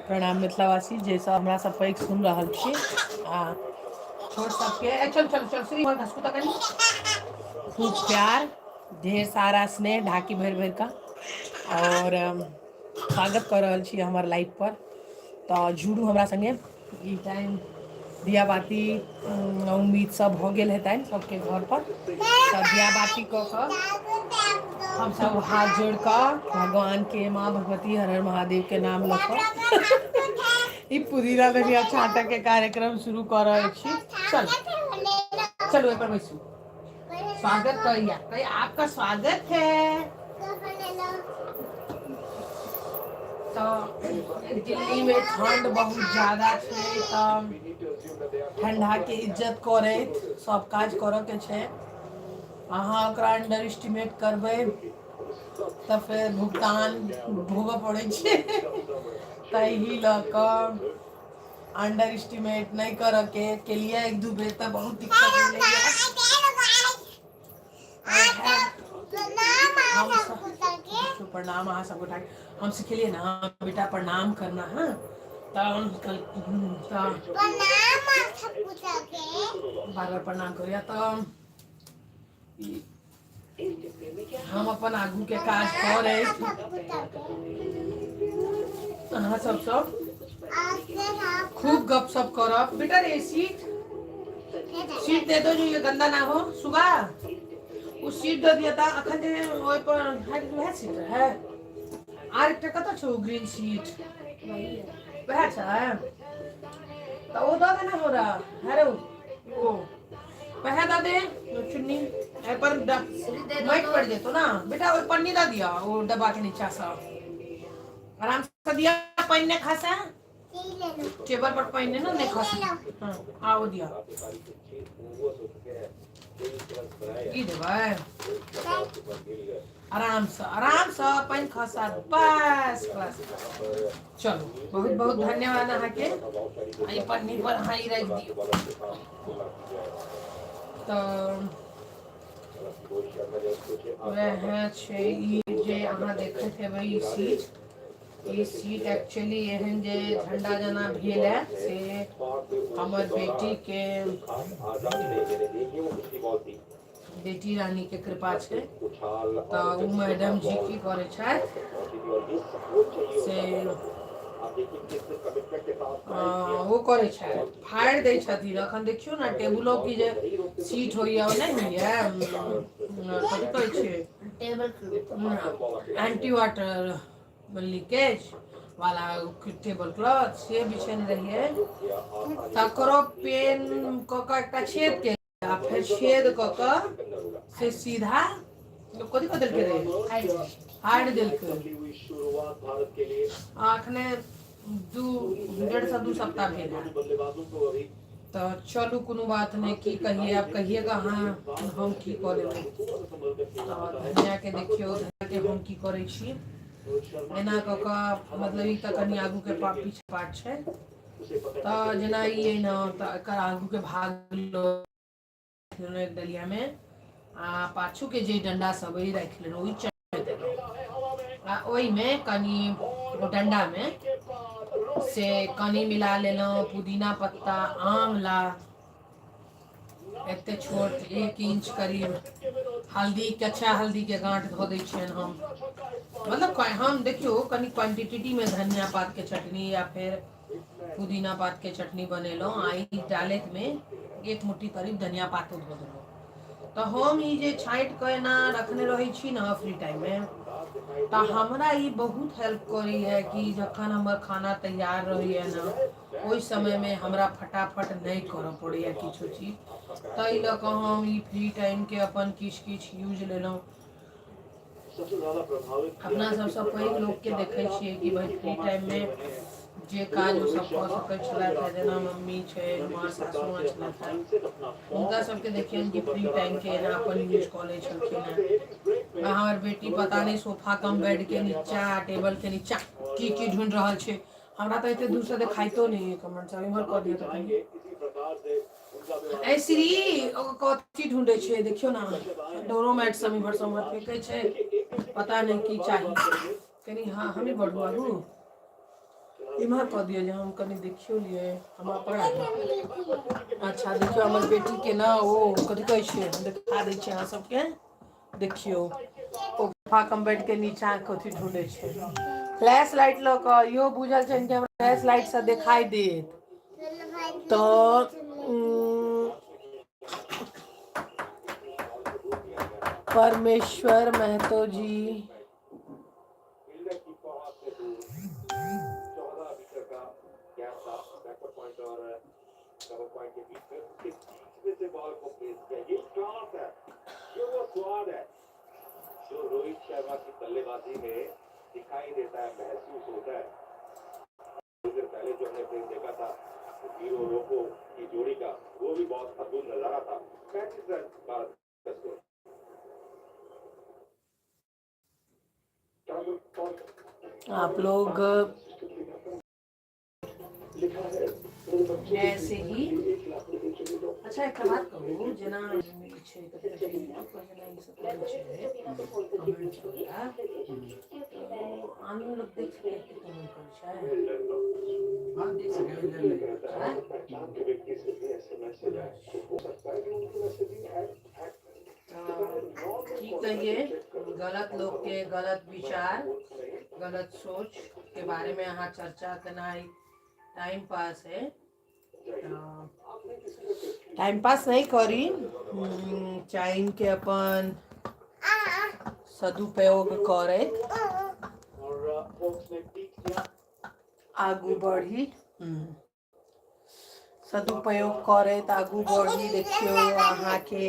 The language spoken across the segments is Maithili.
प्रणाम मिथिलावासी जे सब हमरा सब पैघ सुन रहल छी आ छोट सबके ए चल चल चल श्री घसकू तऽ कनि खूब प्यार ढेर सारा स्नेह ढाकी भरि भरि कऽ आओर स्वागत कऽ रहल छी हमर लाइव पर तऽ जुड़ू हमरा सङ्गे ई टाइम दिया बाती उम्मीद सब भऽ गेल हेतनि सबके घर पर तऽ दिया बाती कऽ कऽ हमसब हाथ जोड़ि कऽ भगवानके माँ भगवती हर हर महादेवके नाम लऽ कऽ ई पुदीना धनिया छाँटऽके कार्यक्रम शुरू कऽ रहल छी। चलू चलू एहि पर बैसू। स्वागत कहिया कहिया आपका स्वागत है। तऽ दिल्लीमे ठण्ड बहुत ज्यादा छै तऽ ठण्डाके इज्जत करैत सब काज करऽके छै। अहाँ ओकरा अंडर एस्टिमेट करबै तऽ फेर भुगतान भोगऽ पड़ै छै। ताहि लऽ कऽ अंडर एस्टिमेट नहि करऽके केलियै एक दू बेर तऽ बहुत दिक्कत भेलैया। प्रणाम अहाँ सब गोटा हम सिखेलियै ने बेटा प्रणाम करना है तऽ बार बार प्रणाम करिया तऽ हम अपन आगू के काज करैत अहाँ सब सब खूब गप सप करब। बेटा रे सीट सीट दे दो जो ये गंदा ना हो। सुबह ओ सीट दे दिया था अखन जे ओइ पर वएह सीट है आर एकटा कतऽ छौ ग्रीन सीट वएह छै तऽ ओ दऽ देना हमरा है रे ओ वएह दऽ दे चुन्नी एहि पर माटि पड़ि जेतो ना बेटा ओहि पन्नी दऽ दिअ ओ डब्बा के नीचा सँ आराम से दिया पानि नहि खसा टेबल पर पानि ने नहि खसा। हाँ आओ दिया ई देबै आरामसँ आरामसँ पानि खसा बस बस। चलू बहुत बहुत धन्यवाद अहाँके। एहि पन्नी पर अहाँ ई राखि दियौ। तऽ वएह छै ई जे अहाँ देखैत हेबै ई सीट ई सीट एक्चुअली एहन जे झंडा जेना भेल है से हमर बेटीके बेटी रानीके कृपा छै। तऽ ओ मैडम जी की करै छथि से ओ करै छथि फाड़ि दै छथिन। अखन देखियौ ने टेबुलो की जे सीट होइए ओ नहि होइए कथी कहै छै एंटी वाटर लीकेज वाला टेबल क्लॉथ से बिछेने रहियै तकरो पेन कऽ कऽ एकटा छेद के आ फेर छेद कऽ कऽ से सीधा कथी कऽ देलकै रे फाड़ि देलकै। अखने दू डेढ़ से 2 सप्ताह भेल है। तऽ चलू कोनो बात नहि की कहिए आब कहिएगा अहाँ हम की कऽ लेबै। तऽ धनियाके देखियौ धनियाके हम की करै छी एना कऽ कऽ मतलब ई तऽ कनि आगूके पीछे पार्ट छै तऽ जेना ई अइ ने तऽ एकर आगूके भाग लेलहुँ एक डलियामे आ पाछूके जे डंडा सब अइ राखि लेलहुँ ओहि चटनी देलहुँ आ ओहिमे कनि ओ डंडामे से कनि मिला लेलहुँ पुदीना पत्ता आँवला एते छोट 1 इंच करीब हल्दी कच्चा हल्दी के गांठ धऽ दै छियनि हम। मतलब हम देखियौ कनि क्वांटिटीमे धनिया पातके चटनी या फेर पुदीना पातके चटनी बनेलहुँ आ ई डालैतमे एक मुट्ठी करीब धनिया पातो धऽ देलहुँ। तऽ हम ई जे छाँटि कऽ एना रखने रहै छी ने फ्री टाइममे तऽ हमरा ई बहुत हेल्प करैए कि जखन हमर खाना तैयार रहैए ने ओहि समयमे हमरा फटाफट नहि करऽ पड़ैए किछो चीज। ताहि लऽ कऽ हम ई फ्री टाइमके अपन किछु किछु यूज लेलहुँ। अपना सबसँ पैघ लोकके देखै छियै कि भाय फ्री टाइममे जे काज ओ सब कऽ सकै छलथि हेँ जेना मम्मी छै माँ सासू माँ छलथि हेँ हुनका सबके देखियनि कि फ्री टाइमके एना अपन यूज कऽ लै छलखिन हेँ। आ हमर बेटी पता नहि सोफा कम बेडके नीचा टेबलके नीचा की की ढूँढि रहल छै। हमरा तऽ एते दूरसँ देखाइतो नहि अइ कमेंट सब इम्हर कऽ दियौ तऽ कनि। ए श्री ओ कथी ढूंढै छै देखियौ ने डोरोमैट सब इम्हर सब उम्हर फेकै छै पता नहि की चाही। कनि हँ हमी बढ़ू आगू इम्हर कऽ दियौ जे हम कनि देखियो लिए हमरा पकड़ा दिअ। अच्छा देखियौ हमर बेटी के ने ओ कथी कहै छै हम देखा दै छी अहाँ सबके देखियौ ओ फाकम बैठ के नीचा कथी ढूंढै छै फ्लैश लाइट लऽ कऽ इहो बुझल छनि कि हमरा फ्लैश लाइट से देखाई देत तऽ परमेश्वर महतो जी आप लोग ऐसे ही अच्छा एक बात कहू जेना छै जेना ई सब करै छै कमेंट वगैरह तऽ आन लोक देख सकै कि कमेंट करै छै हाँ देख सके आँय? तऽ की कहिए गलत लोकके गलत विचार गलत सोच के बारे में अहाँ चर्चा केनाइ टाइम पास है टाइम पास नहीं करी टाइम के अपन सदुपयोग करैत आगू बढ़ी। सदुपयोग करैत आगू बढ़ी। देखियौ अहाँके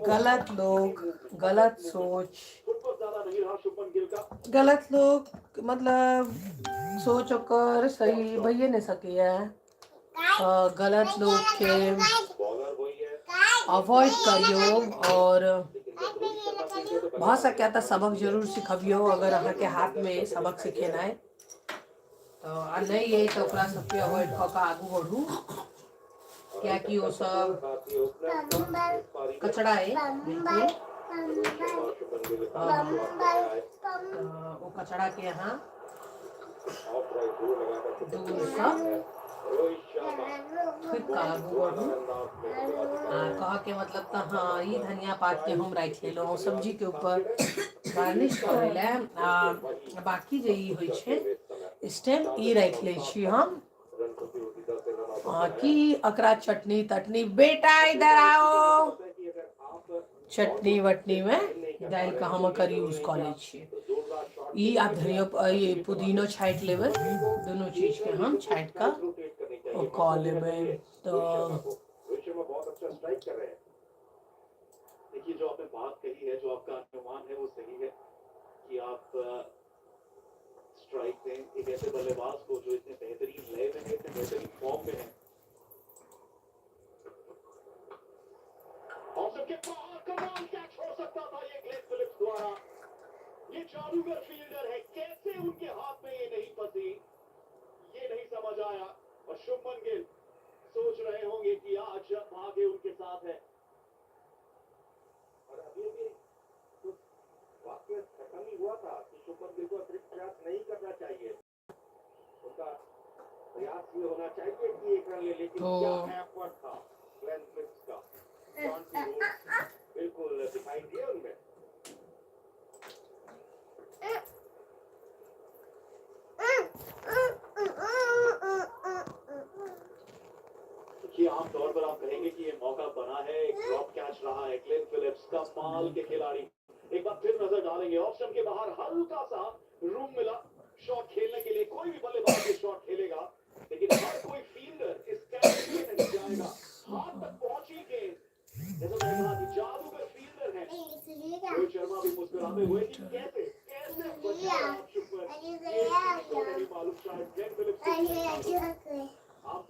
गलत लोक गलत सोच गलत लोक मतलब सोच ओकर सही भइए नहि सकैए। तऽ गलत लोकके अवॉइड करियौ आओर भऽ सकैए तऽ सबक जरूर सिखबियौ अगर अहाँके हाथमे सबक सिखेनाइ तऽ आ नहि अइ तऽ ओकरा सबके अवॉइड कऽ कऽ आगू बढ़ू कियाकि ओ सब कचरा अइ बिलकुल। तऽ ओ कचराके अहाँ दूरसँ थुकि कऽ आगू बढ़ू। आ कहऽके मतलब तऽ हँ ई धनिया पातके हम राखि लेलहुँ सब्जीके ऊपर गार्निश करै लए आ बाँकी जे ई होइ छै स्टेम ई राखि लै छी हम की एकरा चटनी तटनी बेटा इधर आओ चटनी वटनीमे डालि कऽ हम एकर यूज कऽ लै छियै। ई आब धनियो ई पुदीनो छाँटि लेबै दुनू चीजके हम छाँटि कऽ ओ कऽ लेबै तऽ तो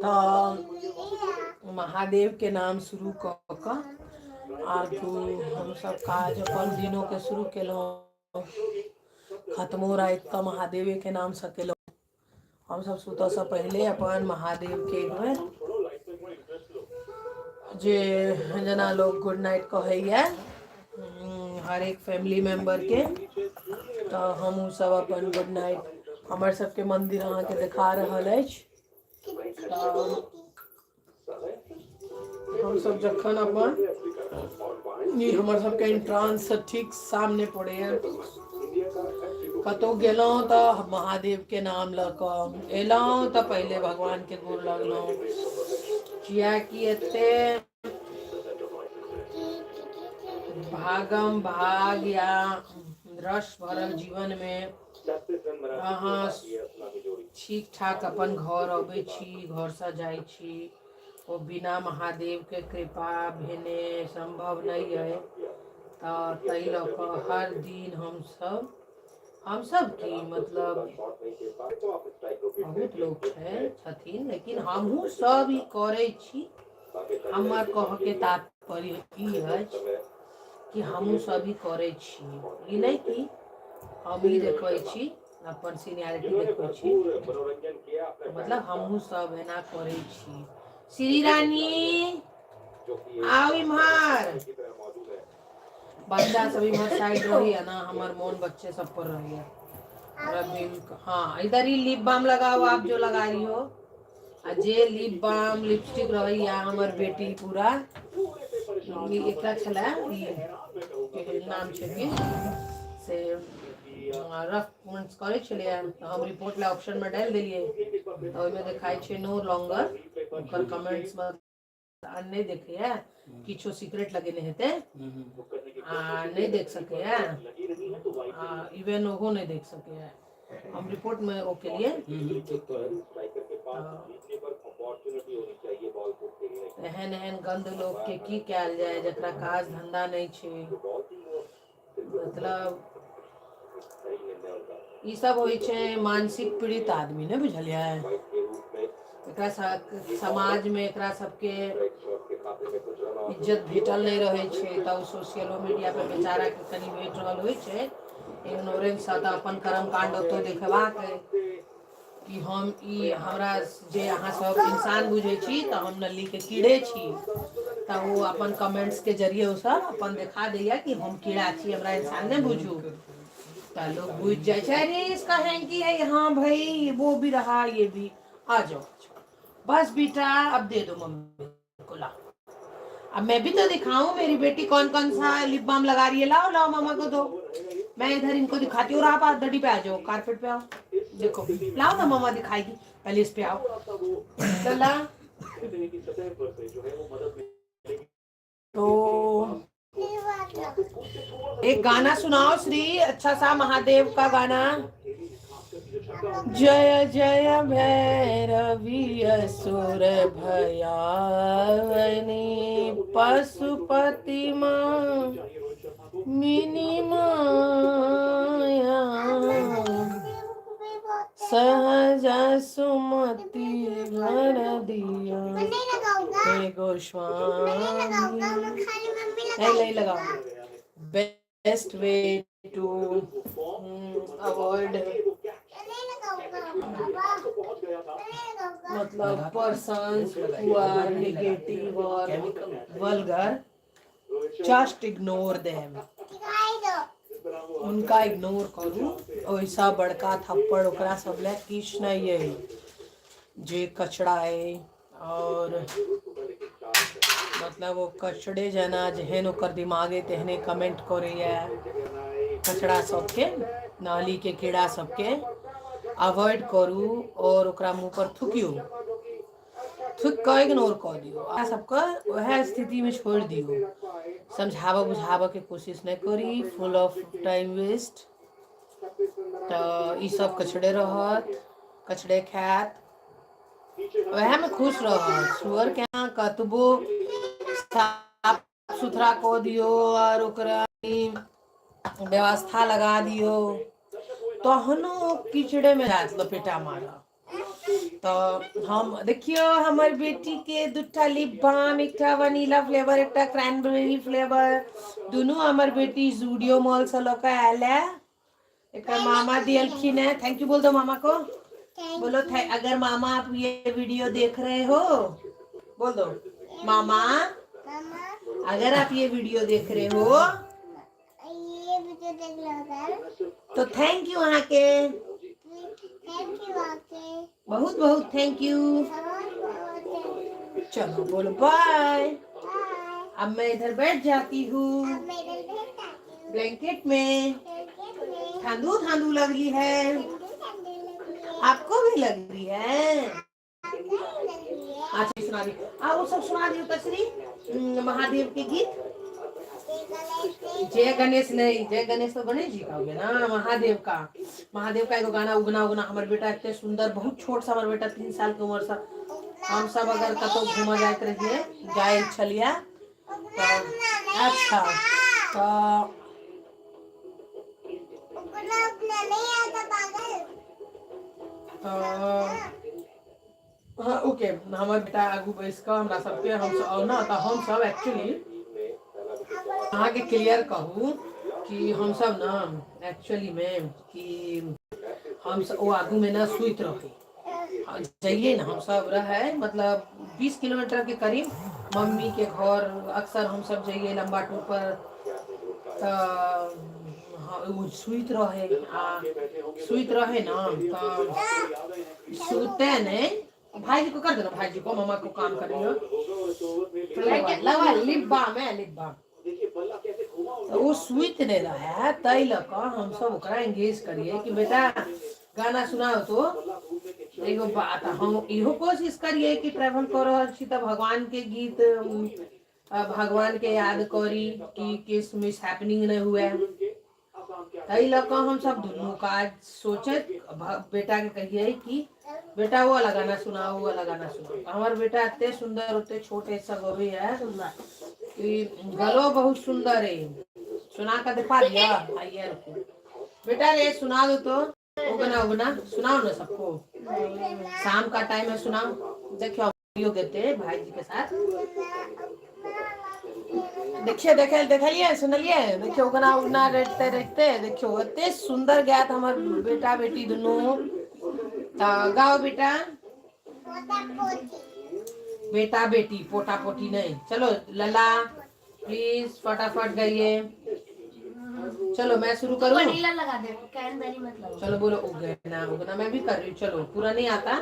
तऽ महादेवके नाम शुरू कऽ कऽ आगू हमसभ काज अपन दिनोके शुरू केलहुँ खत्मो राति कऽ महादेवेके नामसँ केलहुँ। हमसभ सुतऽसँ पहिले अपन महादेवके एक बेर जे जेना लोक गुड नाइट कहैए हरेक फैमिली मेम्बरके तऽ हमहूँ सब अपन गुड नाइट। हमर सबके मन्दिर अहाँके देखा रहल अछि। तऽ हमसब जखन अपन ई हमर सबके एंट्रांस ठीक सामने पड़ैया। कतहु गेलहुँ तऽ महादेवके नाम लऽ कऽ एलहुँ तऽ पहिले भगवानके गोर लगलहुँ, किएकि एते भागम भाग या रस भरल जीवनमे अहाँ ठीक ठाक अपन घर अबै छी, घरसँ जाइ छी, ओ बिना महादेवके कृपा भेने सम्भव नहि अइ। तऽ ताहि लऽ कऽ हर दिन हमसभ हमसभ की मतलब बहुत लोक छै छथिन, लेकिन हमहूँ सब ई करै छी। हमर कहऽके तात्पर्य ई अछि कि हमहूँ सब ई करै छी, ई नहि कि हम ई देखबै छी, अपन सीनियरिटी देखबै छी, मतलब हमहूँ सब एना करै छी। श्री रानी आउ इम्हर, बच्चा सब इम्हर साइड रहैया ना, हमर मोन बच्चे सब पर रहैया। हमरा बिल्कुल हाँ, इधर ही लिप बाम लगाओ आप जो लगा रही हो। आ जे लिप बाम लिपस्टिक रहैया हमर बेटी पूरा ई एकटा छलै, ई नाम छै कि से रफ कमेंट्स करै छलैया, तऽ हम रिपोर्ट लए ऑप्शनमे डालि देलियै, तऽ ओहिमे देखाइ छै नो लॉन्गर ओकर कमेंट्स आ नहि देखैया, किछो सीक्रेट लगेने हेतै आ नहि देख सकैया, आ इवन ओहो नहि देख सकैया। हम रिपोर्ट में ओ केलिए। एहन एहन गंद लोग के की कयल जाय जकरा काज धंधा नहि छै। मतलब ई सब होइ छै मानसिक पीड़ित आदमी, नहि बुझलियै? एकरा समाज में एकरा सबके इज्जत भेटल नहि रहै छै, तऽ ओ सोशलो मीडिया पर बेचारा के कनि भेट रहल होइ छै इग्नोरेंस, तऽ अपन कर्म कांड ओतौ देखेबाक अइ कि हम ई हमरा जे अहाँ सब इंसान बुझै छी तऽ हम नली के कीड़े छी। तऽ ओ अपन कमेंट्स के जरिए ओ सब अपन देखा दैया कि हम कीड़ा छी, हमरा इंसान नहि बुझू, तऽ लोग बुझ जाइ छै, अरे इसका हैंकी है। हाँ भाई, वो भी रहा, ये भी। आ जाओ, बस बेटा, अब दे दो मम्मी को, लाओ। अब मैं भी तो दिखाऊं मेरी बेटी कौन कौन सा लिप बाम लगा रही है। लाओ लाओ, मामा को दो, मैं इधर इनको दिखाती हूँ और आप दड़ी पे आ जाओ, कारपेट पे आओ। देखो, लाओ ना, मामा दिखाएगी। पहले इस पे आओ, चला। तो एक गाना सुनाओ श्री, अच्छा सा महादेव का गाना। जय जय भैरवी असुर भयावनी, पशुपति माँ मिनी माया, सहज सुमति भर दिया हे गोस्वामी। नहीं नहीं लगाओ। बेस्ट वे टू अवॉइड मतलब persons who are negative or vulgar, just ignore them। उनका इग्नोर करू, ओहिसँ बड़का थप्पड़ ओकरा सब लए किछु नहि अइ जे कचरा अइ। आओर मतलब ओ कचरे जेना जेहन ओकर दिमाग अइ तेहने कमेंट करैए। कचरा सबके, नालीके कीड़ा सबके अवॉइड करू आओर ओकरा मुँह पर थुकियौ, थुकि कऽ इग्नोर कऽ दियौ आ सबके वएह स्थितिमे छोड़ि दियौ। समझाबऽ बुझाबऽके कोशिश नहि करी, फुल ऑफ टाइम वेस्ट। तऽ ई सब कचरे रहत, कचरे खायत, वएहमे खुश रहत। सुअरके अहाँ कतबो साफ सुथरा कऽ दियौ आओर ओकरा व्यवस्था लगा दियौ, तहनो ओ कीचड़ेमे जायत लपेटा मारऽ। तऽ हम देखियौ हमर बेटीके दूटा लिप बाम, एकटा वनीला फ्लेवर, एकटा क्रैनबेरी फ्लेवर, दुनू हमर बेटी जूडियो मॉलसँ लऽ कऽ आयल है। एकर मामा दियलखिन है। Thank you बोल दो मामा को, बोलो। अगर मामा आप ये वीडियो देख रहे हो, बोल दो मामा, अगर आप ये वीडियो देख रहे हो, तो thank you अहाँके बहुत बहुत thank you. चलो बोलो बाय। अब मैं इधर बैठ जाती हूँ ब्लैंकेट में। ठंडू ठंडू लग रही है। आपको भी लग रही है? अच्छा सुना दी। आ वो सब सुना दियो तसरी महादेव के गीत। जय गणेश नहीं, जय गणेश तो गणेश जी का हो गया ना, महादेव का। महादेव का एगो गाना उगना उगना। हमर बेटा एते सुंदर, बहुत छोट सा हमर बेटा, 3 साल के उम्र सा। हम सब अगर कतौ घूमऽ जाइत रहिए, जाइ छलियै तऽ अच्छा तऽ तऽ ओके हमर बेटा आगू बैस कऽ हमरा सबके हमसब ने तऽ हमसब एक्चुअली अहाँके क्लियर कहू कि हमसब ने एक्चुअलीमे कि हमसब ओ आगूमे ने सुति रहै जइए ने हमसब रहै मतलब 20 किलोमीटर के करीब मम्मी के घर। अक्सर हमसब जइए लंबा टूर पर तऽ ओ सुति रहै आ सुति रहै ने तऽ सुते नहि। भाईजी को कर देना, भाईजी को, मामा को काम कर लियो। लगा लिप बाम है, लिप बाम। तऽ ओ सुति नहि रहै ताहि लऽ कऽ हमसब ओकरा एंगेज करियै कि बेटा गाना सुनाओ। तो एगो बात हम इहो कोशिश करियै कि ट्रेवल कऽ रहल छी तऽ भगवान के गीत, भगवान के याद करी कि किस मिस हैपनिंग नहि हुए। ताहि लऽ कऽ हमसब दुनू काज सोचैत बेटा के कहियै कि बेटा वो वाला गाना सुनाओ, वो वाला गाना सुनाओ। हमर बेटा एते सुंदर, ओते छोट एज से गबैया कि गलो बहुत सुंदर है। सुना कर दिखा दिया। आइए रुको बेटा रे, सुना दो तो। उगना उगना सुनाओ ना सबको, शाम का टाइम है, सुनाओ। देखियो वीडियो गेते भाई जी के साथ। देखिए देखे देखलिए सुनलिए। देखियो उगना उगना रटते रटते देखियो एते सुंदर गायत हमर बेटा बेटी दुनू। तऽ गाओ बेटा, बेटा बेटी, पोटा पोटी नहीं। चलो लला प्लीज फटाफट गाइए। चलो मैं शुरू करूं? वनीला लगा दे, कैनबेरी मत लगाओ। चलो बोलो उगना उगना। मैं भी कर रही हूँ। चलो पूरा नहीं आता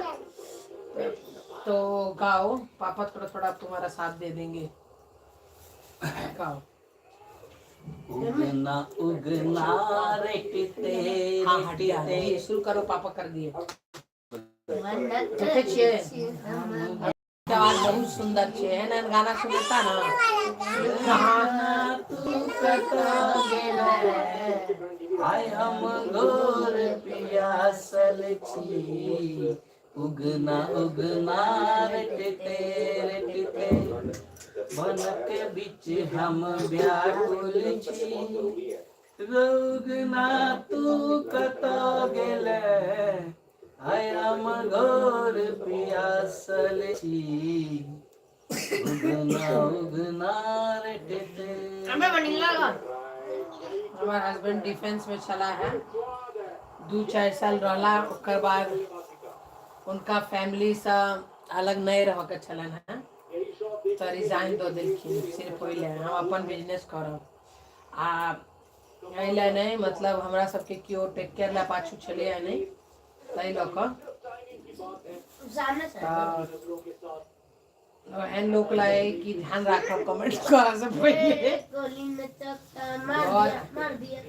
तो गाओ, पापा थोड़ा थोड़ा तुम्हारा साथ दे देंगे। गाओ। उगना उगना रटते हाँ हाँ ठीक रटते है, शुरू करो, पापा कर दिए। वनक देखै छियै? हम आवाज बहुत सुंदर छै एहन एहन गाना सुनेता ना कहाँ तू कतऽ गेलै, आइ हम घोर पियासल छी। उगना उगना रटते रटते वनक बीच हम व्याकुल छी। रौगना तू कतऽ गेलै, आइ हम घोर पियासल छी। उगना उगना रटते। हमें वनीला लगा। हमर हस्बैंड डिफेंस में छला है, 2-4 साल रहला, ओकर बाद उनका फैमिली से अलग नहीं रह के छलन है तऽ रिजाइन दऽ देलखिन सिर्फ ओहि लए हम अपन बिजनेस करब। आ एहि लए नहि, मतलब हमरा सबके केओ टेक केयर लए पाछू छलैए नहि, ताहि लऽ कऽ। सामने से। तऽ एहन लोक लए कि ध्यान राखब कमेंट करऽ से पहिले। गोली में चक्का मार दिया, मार दिया।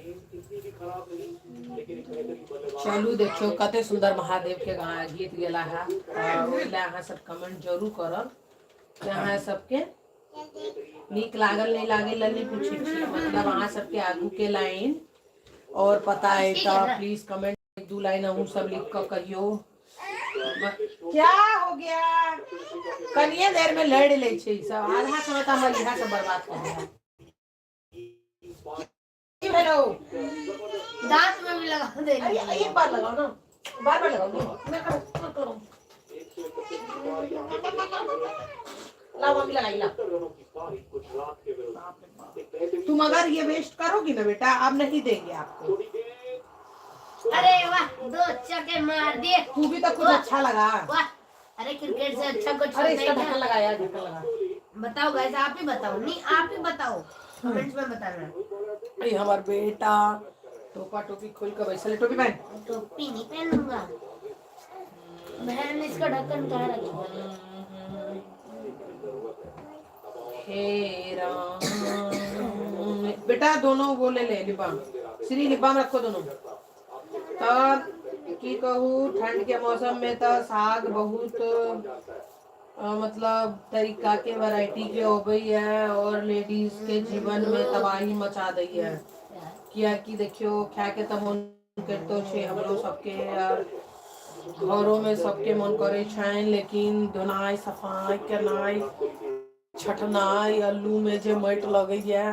चलू देखियौ कते सुंदर महादेव के गीत गेला है। तऽ ओहि लए अहाँ सब कमेंट जरूर करब कि अहाँ सबके नीक लागल नहीं लागल लए नहीं पूछै छी, मतलब अहाँ सबके आगू के लाइन और पता है तऽ प्लीज कमेंट 1-2 लाइन अहूँ सब लिख कऽ कहियौ। क्या हो गया? कनिए देर में लड़ लै छै ई सब, आधा समय तऽ हमर इएह सब बर्बाद कर देलक। की भेलौ? दांत में भी लगा दे। अरे एक बार लगाओ ना, बार बार लगाओ ना। मैं करूँ, मैं करूँ। लाओ मम्मी लगाई ला। तुम अगर ये वेस्ट करोगी ना बेटा, अब नहीं देंगे आपको। अरे वाह, 2 चक्के मार दिए। तू भी तो कुछ अच्छा लगा। वाह, अरे क्रिकेट से अच्छा कुछ अरे होता ही इसका क्या? ढक्कन लगा यार, ढक्कन लगा। बताओ गाइस, आप ही बताओ। नहीं आप ही बताओ, कमेंट्स में बताना। ई हमर बेटा टोपा टोपी खोल के बैसल है। टोपी पहन। टोपी नहीं पहनूंगा। बहन, इसका ढक्कन कहाँ रखा? हे राम, बेटा दोनों वो ले ले लिप बाम। श्री, लिप बाम रखो दोनों। तऽ की कहू, ठंड के मौसम में तऽ साग बहुत मतलब तरीका के वैरायटी के अबैया और लेडीज के जीवन में तबाही मचा दैया, कियाकि देखियो, खाय के तऽ मन करितो छै हमरो सबके और घरो में सबके मन करै छनि, लेकिन धोनाइ, सफाइ केनाइ, छटनाइ, अल्लू में जे माटि लगैया,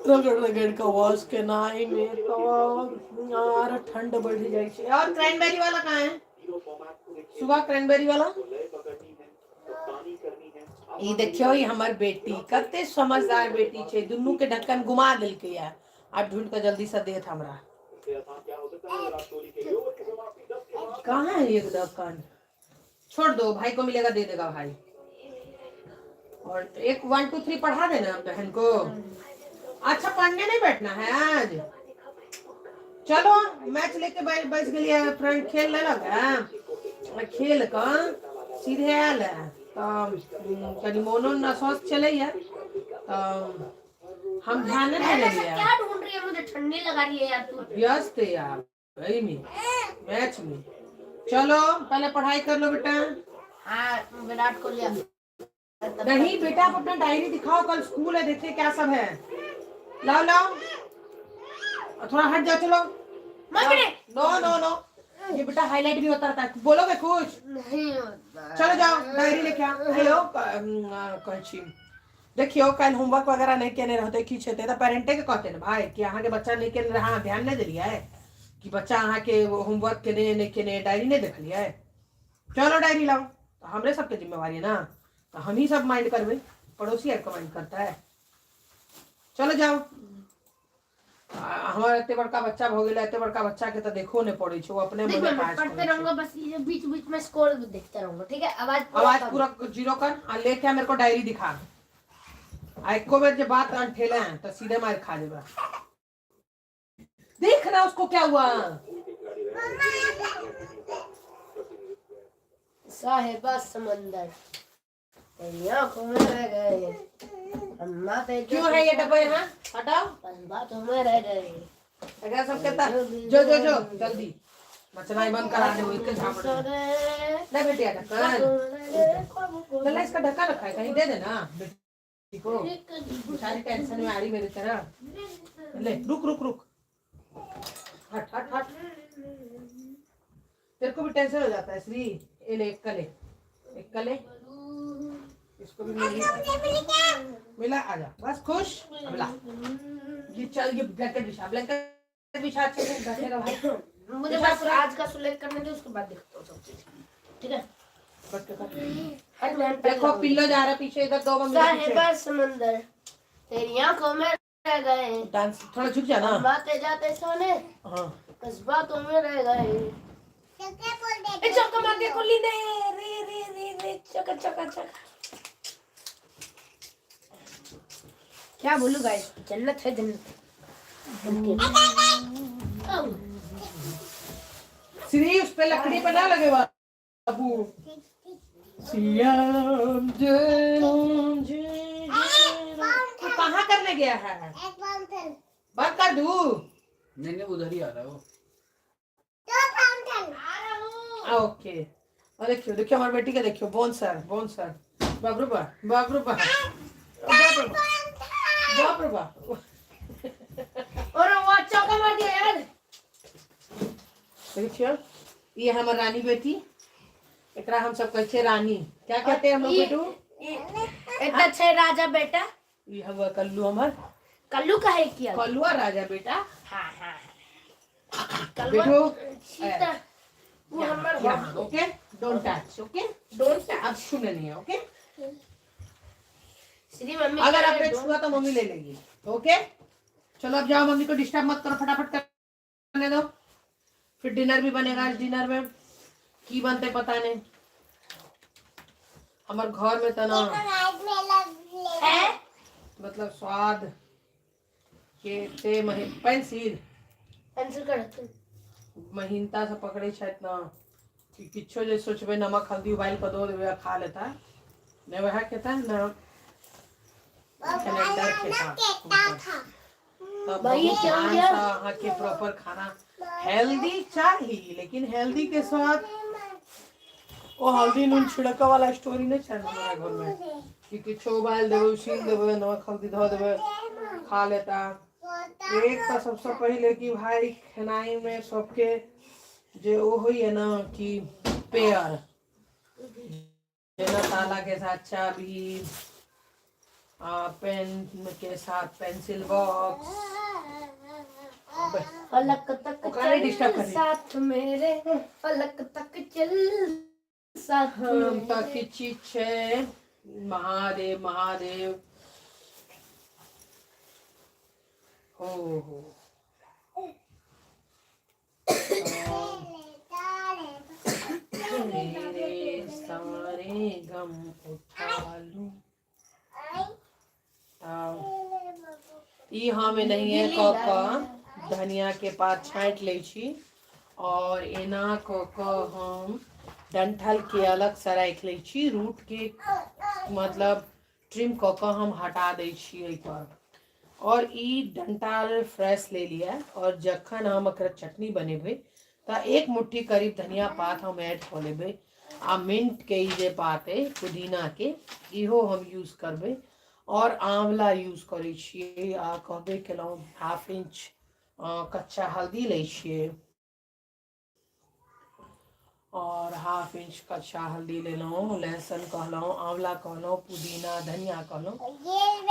रगड़ रगड़ के वॉश केनाइ में तऽ आर ठंड बढ़ि जाइ छै। और क्रैनबेरी वाला कहाँ है? सुबह क्रैनबेरी वाला। ई देखियो, ई हमर बेटी कते समझदार बेटी छै, दुनू के ढक्कन घुमा देलकै या आब ढूंढ के जल्दी से देत हमरा। कहाँ है एक ढक्कन? छोड़ दो, भाई को मिलेगा, दे देगा भाई। और एक 1 2 3 पढ़ा देना बहन को। अच्छा, पढ़ने नहीं बैठना है आज? चलो, मैच लेके बैठ गेलियै। फ्रेंड खेल लेलक है, खेल कऽ सीधे आयल है तऽ कनि मोनो अस्वस्थ छलैया तऽ हम ध्यान नहीं बहन, ऐसा देलियै। क्या ढूंढ रही है? मुझे ठंडी लगा रही है यार तू। व्यस्त है यार एहिमे मैच में। चलो, पहले पढ़ाई कर लो बेटा। हाँ, विराट कोहली अब नहीं बेटा, आप अपना डायरी दिखाओ, कल स्कूल है, देखिए क्या सब है। लाओ लाओ और थोड़ा हट जाओ, चलो। मम्मी। नो नो नो, ये बेटा हाईलाइट भी होता रहता है। बोलोगे कुछ? नहीं होता। चलो जाओ, डायरी लेके आओ। हेलो, कहै छी, देखियो, काल्हि होमवर्क वगैरह नहि केने रहतै, किछु हेतै तऽ पेरेंटे के कहते ने भाई कि अहाँके बच्चा नहि केने रहै, अहाँ ध्यान नहि देलियै कि बच्चा अहाँके होमवर्क केने नहि केने, डायरी नहि देखलियै? चलो, डायरी लाओ। तऽ हमरे सबके जिम्मेवारी है ना, तऽ हमही सब माइंड करबै, पड़ोसी आर माइंड करता है? चलो जाओ। हमर एते बड़का बच्चा भऽ गेलै, एते बड़का बच्चा के तऽ देखो नहि पड़ै छै, ओ अपने देख, मने मैं काज पढ़ते करै छै। रहूंगा, बस ये बीच बीच में स्कोर देखता रहूंगा, ठीक है? आवाज पूरा आवाज कम। पूरा जीरो कर आ लेके आ, मेरे को डायरी दिखा। आ एको बेर जे बात अंठेले हैं तो सीधे मार खा जेबा। देख ना उसको क्या हुआ। साहिबा समंदर तेरी आंखों में रह गए हम आते। क्यों है ये डब्बा यहाँ? हटाओ। बस बातों में रह गए। एकरा सबके त जो जो जो जल्दी मचनाई बंद करा दे, एक झापड़ नहीं बेटिया, ढक्कन लल्ला, इसका ढक्कन रखा है कहीं, दे देना बेटी को। सारी टेंशन में आ रही मेरी तरह। ले, रुक रुक रुक, हट हट हट, तेरे को भी टेंशन हो जाता है। श्री, ये ले, एक कले, एक कले, इसको भी मिली, मिला, आजा, बस खुश। अब ला ये, चल, ये ब्लैंकेट बिछा, ब्लैंकेट बिछा, अच्छे से बैठेगा भाई। मुझे बस आज का सिलेक्ट करने दे, उसके बाद देखता हूँ सब चीज, ठीक है? कट के कट। हट बहन। देखो, पिल्लो जा रहा है पीछे, इधर दो मम्मी के पीछे। साहिबा समंदर तेरी आंखों में रह गए। डांस, थोड़ा झुक जा ना। हम आते जाते सोने हाँ। बस बातों में रह गए। ए, चौका मार दिया कोहली ने! रे रे रे रे, चौका चौका चौका! क्या बोलूं गाइस, जन्नत है जन्नत। औ, श्री, उस पे लकड़ी पे ना लगे बाबू। सियाम जय राम जय जय राम। तू कहाँ करने गया है? बंद कर दू? नहीं नहीं, उधर ही आ रहा है वो। ओके। और देखियो देखियो, हमारी बेटी के देखियो, बोन सर, बोन सर, बाप रे बा, बाप रे बा, बाप रे बा, बाप रे बा। और वो चौका मार दिया यार। देखियो, ये हमर रानी बेटी, एकरा हम सब कहै छियै रानी। क्या कहते हैं हम लोग बेटू? इतना अच्छा है राजा बेटा। ये हम कल्लू हमर। कल्लू का है किया? कल्लुआ राजा बेटा। हाँ हाँ हाँ, कल्लू। बेटू। सीता वो हमार। यहाँ, okay, don't touch, okay? Don't. अब छूने नहीं है, ओके? श्री मम्मी अगर आपने छुआ तो मम्मी ले लेगी, ओके? चलो, अब जाओ, मम्मी को डिस्टर्ब मत करो, फटाफट करने दो। फिर डिनर भी बनेगा। आज डिनर में की बनते पता नहीं। हमार घर में तो ना है। मतलब स्वाद के मही पेंसिल पेंसिल का ढक्कन। महीनता से पकड़ै छथि ने कि किछो जे सोचबै नमक हल्दी उबालि कऽ दऽ देबै आ खा लेता नहि, वएह खेता ने सिलेंडर खेता। तऽ भाई, बहुत क्या हो ध्यानसँ गया? अहाँके प्रॉपर खाना हेल्दी चाही, लेकिन हेल्दी के साथ ओ हल्दी नून छिड़कऽ वाला स्टोरी नहि छै हमरा घरमे कि किछो उबालि देबै, उसीन देबै, नमक हल्दी धऽ देबै, खा लेता। एक तऽ सबसँ पहिले कि भाई खेनाइमे सबके जे ओ होइए ने कि पेयर, जेना ताला के साथ चाबी, पेन के साथ पेंसिल बॉक्स। फलक तक ओकरा नहीं disturb चल करी। साथ मेरे, फलक तक चल साथ हम तऽ मेरे। किछु चीज छै। महादेव महादेव हो हो। तेरे सारे गम उठा लूं। ई हम एनाहिए कऽ कऽ धनियाके पात छाँटि लै छी और एना कऽ कऽ हम डंठलके अलगसँ राखि लै छी, रूटके मतलब ट्रिम कऽ कऽ हम हटा दै छी एहिपर। और ई डंटाल फ्रेश ले लिअ और जखन हम एकरा चटनी बनेबै तऽ एक मुट्ठी करीब धनिया पात हम ऐड कऽ लेबै आ मिंटके ई जे पात अइ पुदीनाके, इहो हम यूज करबै और आंवला यूज करै छियै आ कहबे केलहुँ हाफ इंच कच्चा हल्दी लै छियै और हाफ इंच कच्चा हल्दी लेलहुँ, लहसुन कहलहुँ, आंवला कहलहुँ, पुदीना धनिया कहलहुँ।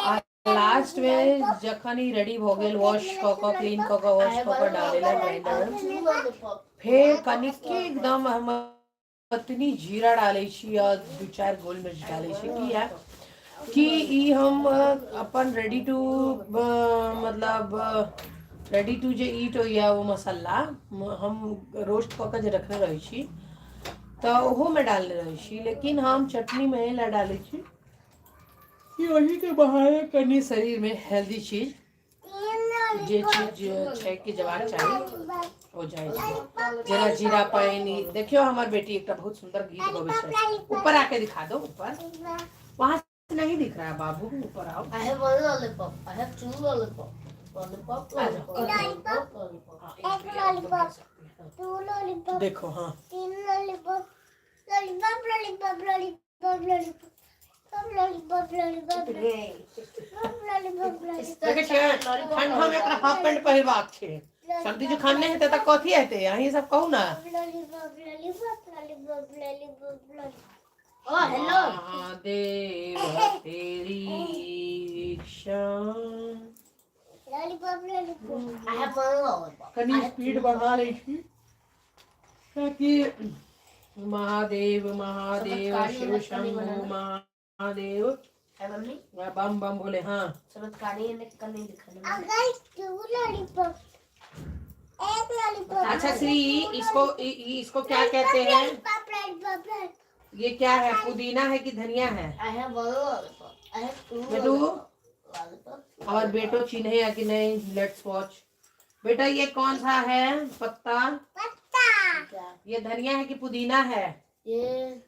आ लास्टमे जखन ई रेडी भऽ गेल, वॉश कऽ कऽ, क्लीन कऽ कऽ, वॉश कऽ कऽ डालै लए ग्राइंडरमे, फेर कनिके एकदम हम अतनी जीरा डालै छी आ दू चारि गोल मिर्च डालै छी। किया कि ई हम अपन रेडी टू मतलब रेडी टू जे ईट होइए ओ मसाला हम रोस्ट कऽ कऽ जे रखने रहै छी तऽ ओहोमे डालने रहै छी, लेकिन हम चटनीमे एहि लए डालै छी कि ओहिके बहाने कनि शरीरमे हेल्दी चीज जे चीज छै कि जबाक चाही हो जाइ छै, जेना जीरा पानि। देखियौ, हमर बेटी एकटा बहुत सुंदर गीत गबै छै। ऊपर आके दिखा दो, ऊपर। वहां से नहीं दिख रहा है बाबू, ऊपर आओ। I have one lollipop. I have two lollipop. Lollipop, आ जाओ। lollipop, lollipop, lollipop. हाँ, एक भैया, तुम lollipop। दे सकते हैं। Two lollipop. देखो, हाँ। तीन lollipop, lollipop, lollipop, lollipop, lollipop, lollipop, lollipop, lollipop, lollipop. देखै छियै, ठंडा में एकरा हाफ पैंट पहिरबाक छै। सर्दी जुकाम नहि हेतै तऽ कथी हेतै? अहीं सब कहू ने। Lollipop, lollipop, lollipop, lollipop, lollipop. Oh, hello. Mahadev तेरी इच्छा। Lollipop, lollipop. I have one lollipop. कनि स्पीड बढ़ा लै छी ताकि महादेव महादेव चमत्कारी शिव वाला शंभु बनाना। महादेव है मम्मी? बम बम भोले। हाँ। चमत्कारी ने कल नहीं दिखाना। अगर टू लॉलीपॉप, एक लॉलीपॉप। अच्छा श्री, इसको इसको क्या कहते हैं? Lollipop, lollipop. ये क्या है? पुदीना है कि धनिया है? I have one lollipop. I have two बेटू? lollipop. Lollipop. और बेटो चिन्हे या कि नहीं? Let's watch. बेटा, ये कौन सा है पत्ता? पत्ता। क्या? ये धनिया है कि पुदीना है? ये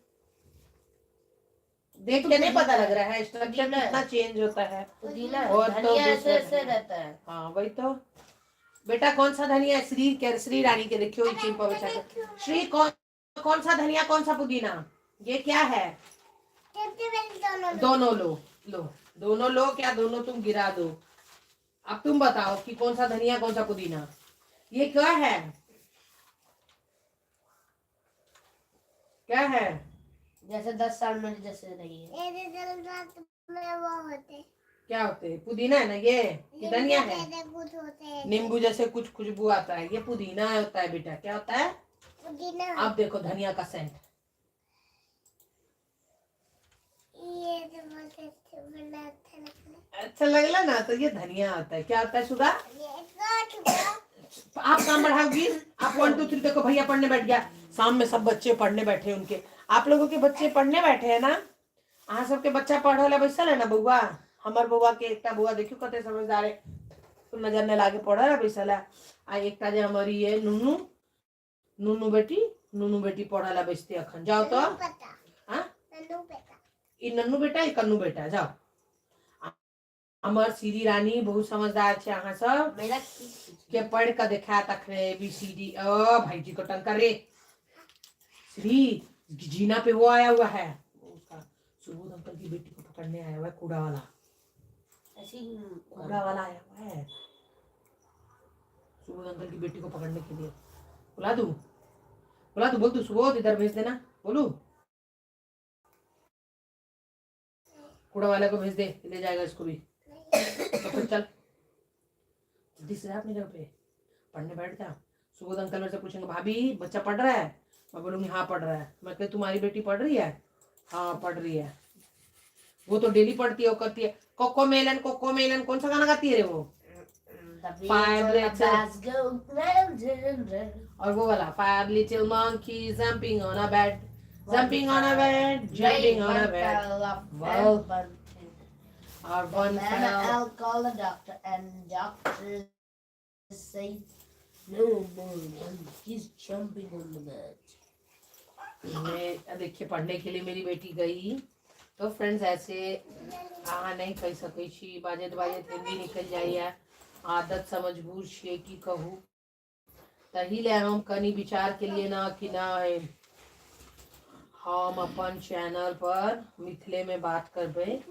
देख के नहीं पता लग रहा है स्ट्रक्चर पुदीना है। कितना चेंज होता है। पुदीना है। और तो धनिया ऐसे दूसरा ऐसे धनिया। रहता है। हाँ, वही तो। बेटा, कौन सा धनिया है? श्री के, श्री रानी के देखियो, ई चिंपा बचा के। श्री, कौन कौन सा धनिया, कौन सा पुदीना? ये क्या है? सबसे पहले दोनों। दोनों लो, लो, दोनों लो। क्या दोनों तुम गिरा दो? अब तुम बताओ कि कौन सा धनिया, कौन सा पुदीना? ये क्या है? क्या है? जैसे 10 साल मेरे जैसे नहीं है। मेरे जलवात में वो होते। क्या होते हैं? पुदीना है ना ये कि धनिया है? जैसे कुछ होते हैं। नींबू जैसे कुछ खुशबू आता है। ये पुदीना होता है बेटा। क्या होता है? पुदीना। अब देखो धनिया का सेंट। ये तो बहुत अच्छा बना, अच्छा लगता। अच्छा लगला ना? तो ये धनिया होता है। क्या होता है सुधा? है ये तो आप काम बढ़ाओगी आप। One two three. देखो, भैया पढ़ने बैठ गया। शाम में सब बच्चे पढ़ने बैठे हैं उनके। आप लोगों के बच्चे पढ़ने बैठे हैं ना? अहाँ सबके बच्चा पढ़े ला बैसल है ना बउआ? हमर बउआ के एकटा बउआ देखियो कते समझदार है। नजर नहि लागे पढ़ै लए बैसल है। आ एकटा जे हमर ई अइ नुनू, नुनू बेटी, नुनू बेटी पढ़ै लए बैसतै अखन। जाउ तऽ। हाँ? ई नन्नू बेटा, ई कन्नू बेटा, जाउ। हमर श्री रानी बहुत समझदार छै, अहाँ सब के पढ़ के देखायत अखने ए बी सी डी। ओ भाईजी को टंकर रे। श्री जीना पे वो आया हुआ है, उसका सुबोध अंकल की बेटी को पकड़ने आया हुआ है, कूड़ा वाला। कूड़ा वाला आया हुआ है सुबोध अंकल की बेटी को पकड़ने के लिए। बुला दू, बुला दू, बोल दू सुबोध इधर भेज देना, बोलू कूड़ा वाले को भेज दे, ले जाएगा इसको भी। तो फिर चल जल्दी से जा अपनी जगह पे पढ़ने बैठ जा। सुबोध अंकल मेरे से पूछेंगे भाभी बच्चा पढ़ रहा है? मैं बोलूँगी हाँ पढ़ रहा है। मैं कह तुम्हारी बेटी पढ़ रही है? हाँ पढ़ रही है, वो तो डेली पढ़ती है, वो करती है कोको मेलन, कोको मेलन। कौन सा गाना गाती है रे वो? Five little और वो वाला five little monkey jumping on a bed, jumping on a bed, jumping on a bed. Well, और one Then fell. I'll call the doctor and doctor say no more monkeys jumping on the bed. मैं देखिए पढ़ने के लिए मेरी बेटी गई। तो फ्रेंड्स ऐसे अहाँ नहीं कहि सकै छी, बाजैत बाजैत हिंदी निकलि जाइए, आदत से मजबूर छियै, की कहू। तही ले हम कनि विचार के लिए ना कि नहीं हम अपन चैनल पर मिथिले में बात करबै,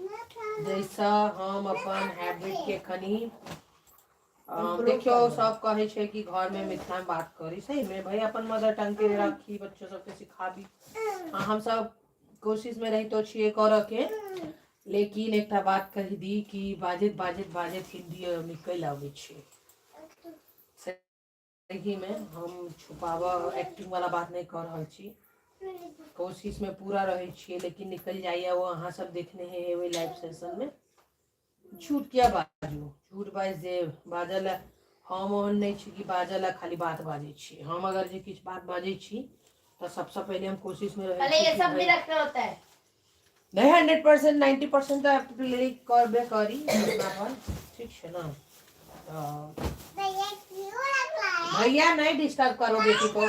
जैसा हम अपन हैबिट के कनि देखियौ। सब कहै छै कि घर में मिथिला में बात करी, सही में भाई अपन मदर टंग के राखी, बच्चो सबके सिखाबी। आ हम सब कोशिश में रहितो छियै करऽ के, लेकिन एकटा बात कहि दी कि बाजैत बाजैत बाजैत हिंदी निकलि आबै छै। सही में हम छुपाबऽ एक्टिंग वाला बात नहि कऽ रहल छी, कोशिश में पूरा रहै छियै, लेकिन निकलि जाइए। ओ अहाँ सब देखने हेबै लाइव सेशन में। झूठ किया बाजू, झूठ बाजि देब बाजऽ लए हम ओहन नहि छी कि बाजऽ लए खाली बात बाजै छी। हम अगर जे किछु बात बाजै छी तऽ सबसँ पहिले हम कोशिश में रहै पहले छी ये कि सब भी भाई रखना होता है। नहीं, 100% 90% तऽ प्ले करबे करी अपनापन, ठीक छै ना? तऽ भैया क्यों रख रहा है? भैया नहीं डिस्टर्ब करो बेटी को,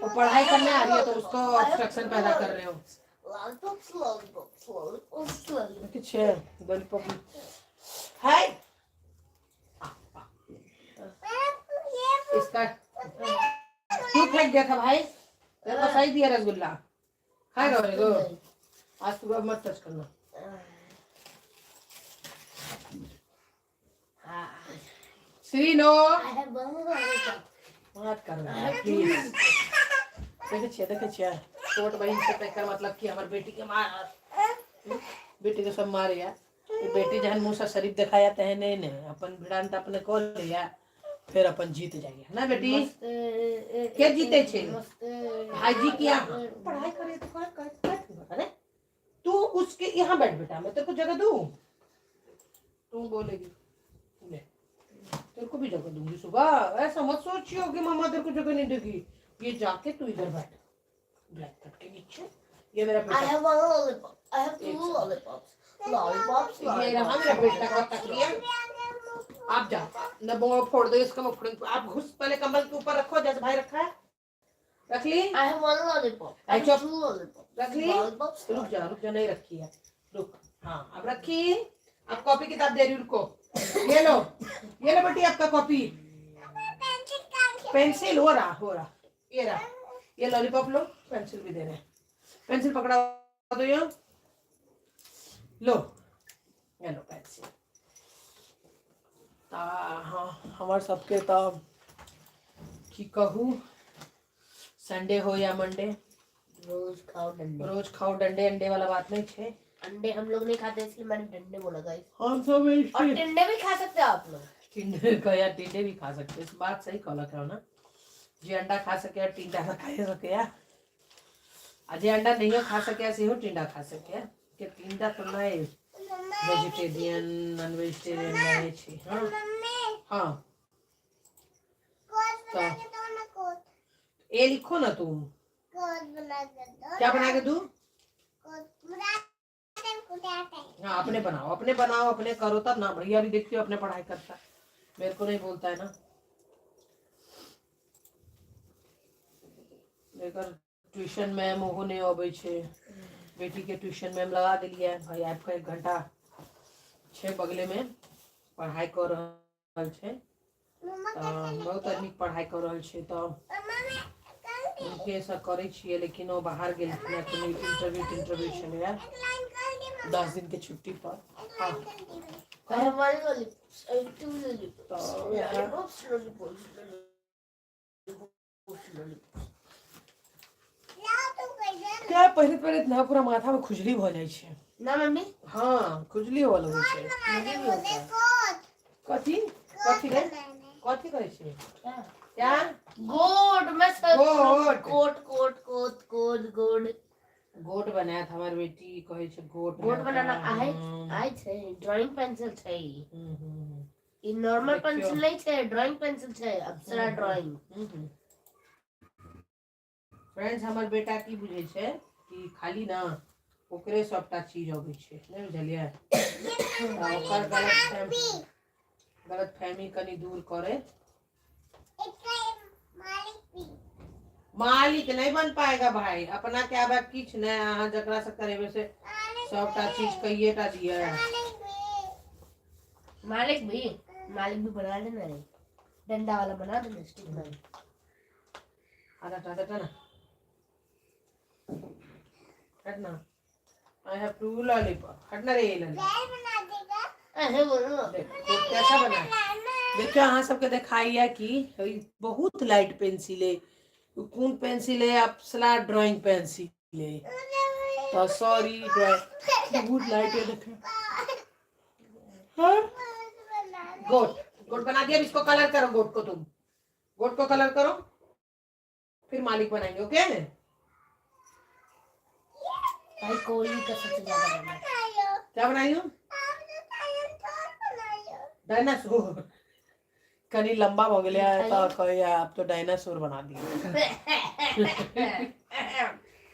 वो पढ़ाई करने आ रही है तो उसको ऑब्स्ट्रक्शन पैदा कर रहे हो। Lollipops, lollipops, lollipops, lollipops. किछ है लॉलीपॉप है इसका क्यों फेंक दिया था भाई? तेरे को सही दिया रसगुल्ला खाएगा मेरे को। आज सुबह मत टच करना। Shri no I have one lollipop. मत करना प्लीज। देखे छियै, देखे छियै छोट बहिन से एकर मतलब कि हमर बेटी के मार, बेटी के सब मारे। बेटी जहन मुँह से शरीफ देखाया तहन नहीं नहीं अपन भिड़ान अपने कऽ लिया, फिर अपन जीत जाइए ना बेटी। के जीते छे? भाईजी की यहाँ पढ़ाई करे तो कर कर कर। अरे तू उसके यहाँ बैठ बेटा, मैं तेरे को जगह दूं? तू बोलेगी ले, तेरे को भी जगह दूंगी सुबह। ऐसा मत सोचियो कि मामा तेरे को जगह नहीं देगी। ये जाके तू इधर बैठ ब्लैक कट के नीचे। ये मेरा I बेटा have one lollipop. I have एक two second. lollipops. Lollipops, ये रहा मेरा lollipops. बेटा का तकिया। आप जाओ न वो फोड़ दो इसका, मैं फोड़। आप घुस पहले कंबल के ऊपर रखो जैसे भाई रखा है, रख ली? I have one lollipop. I have चुप। two lollipops. रख ली? Lollipops. रुक जा, रुक जा, नहीं रखी है, रुक। हाँ अब रखी। अब कॉपी किताब दे रही हूँ, रुको। ये लो, ये लो बेटी आपका कॉपी पेंसिल। हो रहा, हो रहा, ये रहा। ये लॉलीपॉप लो, पेंसिल भी दे रहे हैं। पेंसिल पकड़ा दो। ये लो, ये लो पेंसिल। तऽ हाँ हमर सबके तऽ की कहू, संडे हो या मंडे, रोज खाओ डंडे। रोज खाओ डंडे। अंडे वाला बात नहीं छे। अंडे हम लोग नहीं खाते, इसलिए मैंने डंडे बोला गाइस। हम सब और टिंडे भी खा सकते हो आप लोग। टिंडे का या टिंडे भी खा सकते हैं। इस बात सही कहलक है ना, जे अंडा खा सके टिंडा तो खा सके, आ जे अंडा नहीं खा सके सेहो टिंडा खा सके के टिंडा तो नहीं वेजिटेरियन नॉन वेजिटेरियन नहीं छी। हाँ। मम्मी। हाँ। कोट बना के दो ना, कोट। ए लिखो ना तुम। कोट बना के दो। क्या बना के दूँ? कोट बना के, बनाते। हाँ अपने बनाओ, अपने बनाओ, अपने करो तब ना। भैया भी देखते हो अपने पढ़ाई करता। मेरे को नहीं बोलता है ना। एकर ट्यूशन मैम ओहो नहि अबै छै। बेटीके ट्यूशन मैम लगा देलियै भाई, आबि कऽ एक घंटा छै बगलेमे पढ़ाइ कऽ रहल छै। तऽ बहुत नीक पढ़ाइ कऽ रहल छै, तऽ हुनकेसँ करै छियै। लेकिन ओ बाहर गेलखिन हँ, कोनो इंटरव्यू तिंटरव्यू छलैए, 10 दिनके छुट्टी पर। हँ। I have one lollipop, I have two lollipops, तो यहाँ- lollipops, lollipops, lollipops, lollipops. क्या पहिले पहिले ना पूरा माथा में खुजली भऽ जाइ छै। ना मम्मी। हाँ, खुजली होअ लगै छै। मुझे भी होता है। कथी कथी रे, कथी कहै छै? क्या? क्या? गोट मैं सब गोट। गोट गोट गोट गोट गोट। गोट बनायत हमर बेटी, कहै छै गोट। गोट बनाना आय आय छै, ड्राइंग पेंसिल छै। ई नॉर्मल देखियौ। पेंसिल नहीं छै, ड्राइंग पेंसिल छै, अप्सरा ड्राइंग। फ्रेंड्स, हमर बेटा की बुझै छै कि खाली ना ओकरे सबटा चीज अबै छै, नहि बुझलियै? तऽ ओकर गलत फहमी कनि दूर करैत। मालिक नहीं बन पाएगा भाई, अपना के आबे किछु नहि। अहाँ जकरा से करेबै से सबटा चीज कहिए टा दिए। मालिक भी, मालिक भी बना देना रे, डंडा वाला बना देना, स्टिक मैन। आधा टा हटा ना, हट ना। I have to lollipop. हट ना रे लॉलीपॉप। ऐसे बोलो। देख कैसा बना। देखियौ, अहाँ सबके देखाइए कि ई बहुत लाइट पेंसिल है। कोन पेंसिल है? अप्सरा ड्राइंग पेंसिल है। तो सॉरी, ड्राइंग बहुत लाइट है। देखिए, हाँ, गोट गोट बना दिया। अब इसको कलर करो गोट को। तुम गोट को कलर करो, फिर मालिक बनाएंगे, ओके? भाई, कोहली का सबसे ज्यादा बना। क्या बनाई हूँ? डायनासोर। कनी लंबा हो गया है तो कहे आप तो डायनासोर बना दिए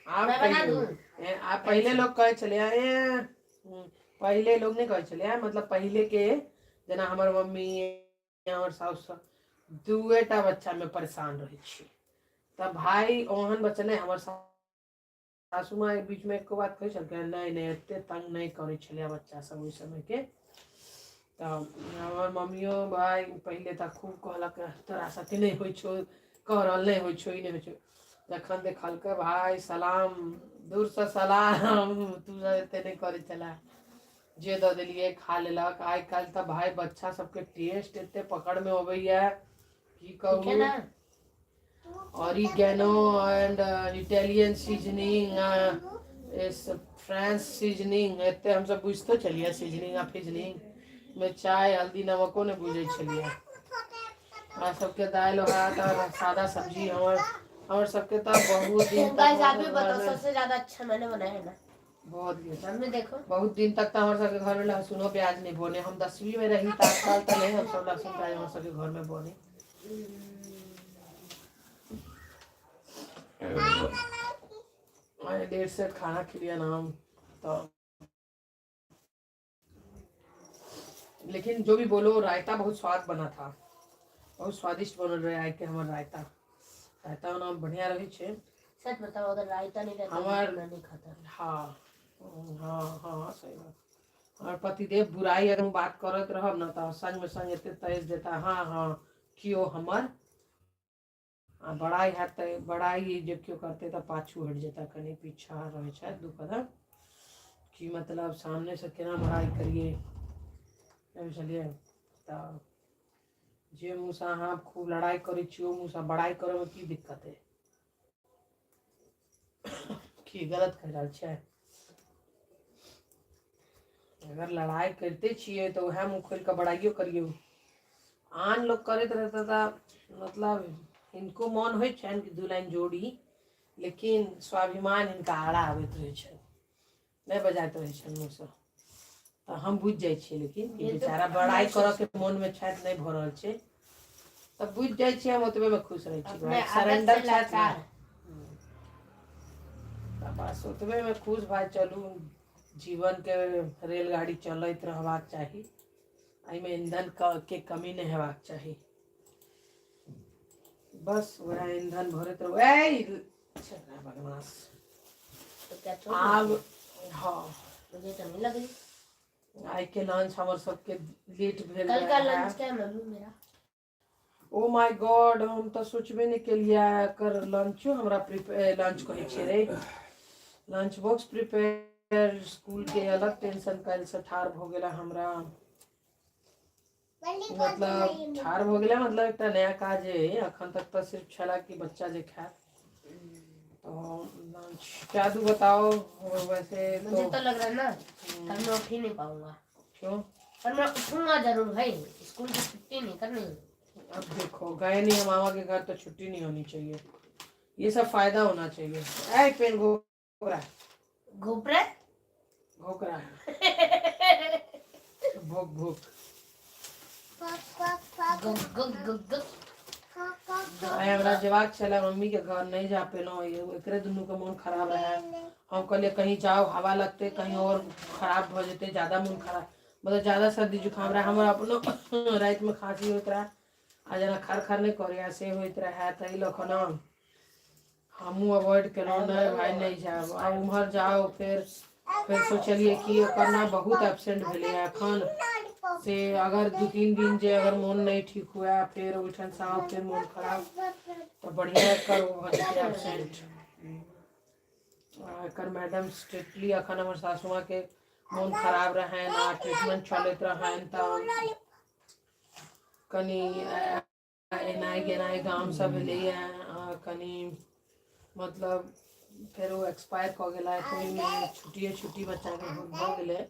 आप। मैं बना कहियो। दूं? आप पहिले लोग कहै छलै, पहिले लोग नहि कहै छलै, मतलब पहिले के जेना हमर मम्मी, हमर साउस सब दुएटा बच्चा में परेशान रहै छी। तऽ भाई ओहन बच्चा नहि। हमर सासू माँ बीच में एको बात कहै छलखिन नहि, नहि एते तंग नहि करै छलै बच्चा सब ओहि समय के। तऽ हमर मम्मियो भाई पहिले तऽ खूब कहलक, तोरा सबके नहि होइ छौ, करल नहि होइ छौ, ई नहि होइ छौ। जखन देखलकै भाई, सलाम, दूरसँ सलाम, तू सब एते नहि करै छला, जे दऽ देलियै खा लेलक। आइ काल्हि तऽ भाई बच्चा सबके टेस्ट एते पकड़ में अबैया की ठीक है कहू। ना। Oregano and Italian seasoning, French seasoning, एते हमसब बुझितो छलियै सीजनिंग आ फिजनिंग में चाय हल्दी नमको नहि बुझै छलियै। हमरा सबके दालि भात और सादा सब्जी। हमर हमर सबके तऽ बहुत दिन तक गाइस, आप भी हमर बताओ, घरमे सबसे ज्यादा अच्छा मैंने बनाया है ना? बहुत दिन मम्मी देखो। बहुत दिन तक तऽ हमर सबके घर में लहसुनो प्याज नहीं बने। हम 10वीं में रही 7 साल तक नहीं हम सब लहसुन प्याज हमर सबके घर में बने। आइ लेट से खाना खेलिए ना हम तो। लेकिन जो भी बोलो, रायता बहुत स्वाद बना था, बहुत स्वादिष्ट बनल रहे आइ के हमर रायता। रायता ओना बढ़िया रहै छै। सच बताओ, अगर रायता नहीं रहता तो मैं नहीं खाता। हाँ हाँ हाँ, सही बात। हमर पतिदेव बुराइ अगर हम बात करैत रहब ने तऽ संग में संग एते तैस देता। हाँ हाँ, केओ हमर आ बड़ाइ हैत तऽ बड़ाइ जे केओ करतै तऽ पाछू हटि जेता, कनि पीछा रहै छथि दू कदम, कि मतलब सामने से केना बड़ाइ करियै, नहि बुझलियै? तऽ जे मुँहसँ अहाँ खूब लड़ाइ करै छी, ओ मुँहसँ बड़ाइ करैमे की दिक्कत है? की गलत कहि रहल छै? अगर लड़ाइ करिते छियै तऽ उएह मुँह खोलि कऽ बड़ाइयो करियौ। आन लोक करैत रहतै तऽ मतलब हिनको मोन होइ छनि कि दू लाइन जोड़ी, लेकिन स्वाभिमान हिनका आड़ा आबैत रहै छनि, नहि बजाइत रहै छनि मुँहसँ। तऽ हम बुझि जाइ छियै लेकिन कि ये तो बेचारा बड़ाइ करऽ के मोनमे छथि, नहि भऽ रहल छै, तऽ बुझि जाइ छियै। हम ओतबेमे खुश रहै छी। अपने आदत सरेंडर से छथि ने। लाचार। तऽ बस ओतबेमे खुश भाइ। चलू, जीवनके रेलगाड़ी चलैत रहबाक चाही। एहिमे ईंधन के कमी नहि हेबाक चाही। बस वएह ईंधन भरैत रहू। ए बदमाश। तो क्या छोड़? आब हँ। मुझे तो नहीं लग रही। आइ के लंच हमर सबके लेट भेल। कल का रहए। लंच क्या है मम्मी मेरा? ओ my God, हम तऽ सोचबे नहि केलियै। एकर लंचो हमरा प्रिपेयर, लंच कहै छियै रे, लंच बॉक्स प्रिपेयर, स्कूल के अलग टेंशन काल्हिसँ ठाढ़ भऽ गेला हमरा। मतलब ठाढ़ भऽ गेलै, मतलब एकटा नया काज अइ। अखन तक तऽ सिर्फ छलए कि बच्चा जे खायत। तो लंच क्या दू बताओ वैसे? मुझे तो तो लग रहा है ना, कल मैं उठ ही नहीं पाऊंगा। क्यों? पर मैं उठूंगा जरूर भाई, स्कूल की छुट्टी नहीं करनी। अब देखो, गए नहीं हम मामा के घर तो छुट्टी नहीं होनी चाहिए। ये सब फायदा होना चाहिए। ऐ पेन घोक रहा है। घोपरे। भोक रहा है, भोक भोक। गु गु गु गु। आइ हमरा जेबाक छलै मम्मी के घर, नहीं जा पेलहुँ। एकरे दुनू के मोन खराब रहै। हम कहलियै कहीं जाओ, हवा लगतै, कहीं और खराब भऽ जेतै। ज्यादा मोन खराब, मतलब ज्यादा सर्दी जुकाम रहै। हमर अपनो रातिमे खाँसी होइत रहै आ जेना खर खर नहि करैए से होइत रहै। ताहि लऽ कऽ ने हमहूँ अवॉइड केलहुँ, नहि भाय, नहि जायब। आब उम्हर जाउ, फेर सोचलियै कि ओकर ने बहुत एबसेंट भेलैए एखन से अगर 2-3 दिन जे अगर मोन नहि ठीक हुए, फेर ओहिठामसँ आउ, फेर मोन खराब, तऽ बढ़िआँ एकर ओ भऽ जेतै एबसेंट। आ एकर मैडम स्ट्रिक्टली, एखन हमर सासु माँके मोन खराब रहनि आ ट्रीटमेंट चलैत रहनि, तऽ कनि एनाइ गेनाइ गामसँ भेलैए आ कनि मतलब फेर ओ एक्सपायर कऽ गेला, ओहिमे छुट्टिए छुट्टी बच्चाके भऽ गेलै।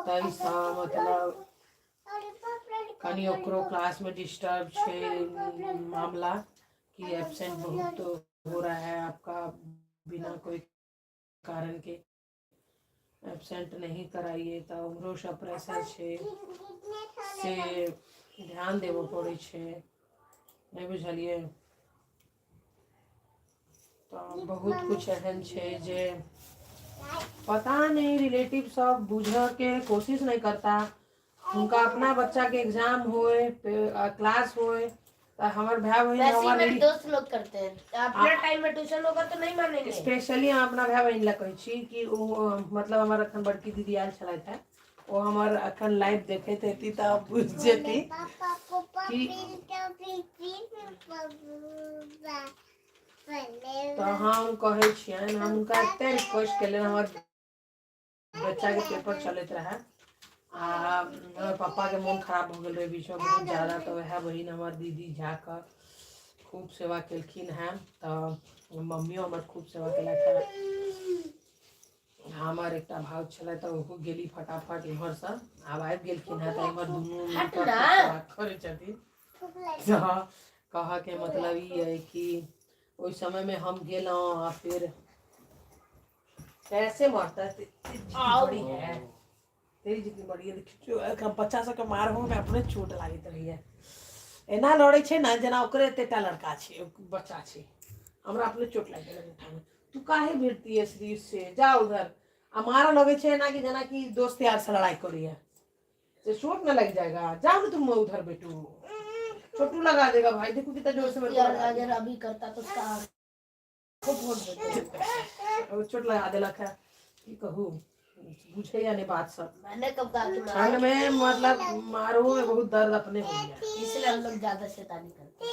ताहिसँ मतलब कनि ओकरो क्लासमे डिस्टर्ब छै मामला कि एबसेंट बहुत हो रहा है आपका, बिना कोई कारण के एबसेंट नहीं कराइए। तऽ उम्हरो सब प्रेशर छै, से ध्यान देबऽ पड़ै छै, नहि बुझलियै? तऽ बहुत कुछ एहन छै जे पता नहि रिलेटिव सब बुझऽ के कोशिश नहि करता। हुनका अपना बच्चा के एग्जाम होए, क्लास होए, तऽ हमर भाय बहिन वैसे ही हमर मेरे दोस्त लोग करते हैं। अपना टाइम में ट्यूशन होगा तो नहीं मानेंगे। स्पेशली हम अपना भाय बहिन लए कहै छी कि ओ मतलब हमर अखन बड़की दीदी आयल छलथि हेँ, ओ हमर अखन लाइव देखैत हेती तऽ बुझि जेती कि तऽ हम कहै छियनि, हम हुनका एते रिक्वेस्ट केलियनि। हमर बच्चाके पेपर चलैत रहए आ हमर पप्पाके मोन खराब भऽ गेल रहै बीचमे बहुत ज्यादा, तऽ वएह बहिन हमर दीदी जा कऽ खूब सेवा केलखिन हेँ। तऽ मम्मियो हमर खूब सेवा केलथि हेँ। हमर एकटा भाउज छलै, तऽ ओहो गेली फटाफट इम्हरसँ। आब आबि गेलखिन हेँ, तऽ इम्हर दुनू हट मिलकऽ ना। खूब सेवा करै छथिन। तऽ कहऽके मतलब ई अइ कि ओहि समयमे हम गेलहुँ आ फिर कैसे मारता है, तेरी जितनी बड़ी है, तेरी जितनी बड़ी है। देखियौ, एखन बच्चा सबके मारहो मे अपने चोट लागैत रहैया। एना लड़ै छै ने जेना ओकरे एतेटा लड़का छै, बच्चा छै। हमरा अपने चोट लागि गेल अंगूठामे। तू काहे भिड़ती है श्री से? जा उधर। आ मारऽ लगै छै एना कि जेना कि दोस्त यार से लड़ाई करैया से चोट न लग जाएगा। जाओ ना तुम उधर बेटू, छोटू लगा देगा भाई। देखो कितना जोर से मेरे को यार लगा अगर अभी करता तो उसका आँखों फोड़ देते। दिया। चोट लगा देलक है। की कहू, बुझैया नहीं बात सब। मैंने कब कहा कि मारो? ठंड में मतलब मारो में बहुत दर्द अपने हो गया। इसलिए हम लोग ज्यादा शैतानी करते हैं।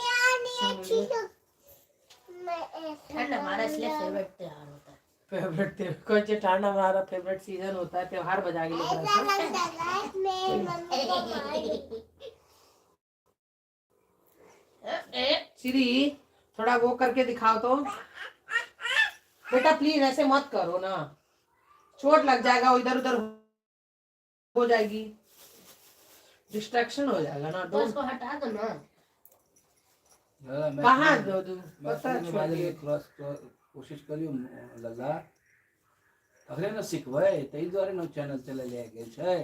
ठंड हमारा इसलिए फेवरेट त्योहार होता है। फेवरेट कहै छै ठंड हमारा फेवरेट सीजन होता है। त्योहार बजा गेलै ओकरा से। श्री, थोड़ा वो करके दिखाओ तो बेटा। प्लीज ऐसे मत करो ना, चोट लग जाएगा, इधर उधर हो जाएगी, डिस्ट्रैक्शन हो जाएगा ना। तो don't. इसको हटा दो ना। दादा, कहाँ मैथिलीमे दो दू पता मैथिलीमे छोड़ बाजैके दिए। थोड़ा कोशिश करियौ लल्ला, तखने ने सिखबै। ताहि दुआरे ने चैनल चलेल गेल छै।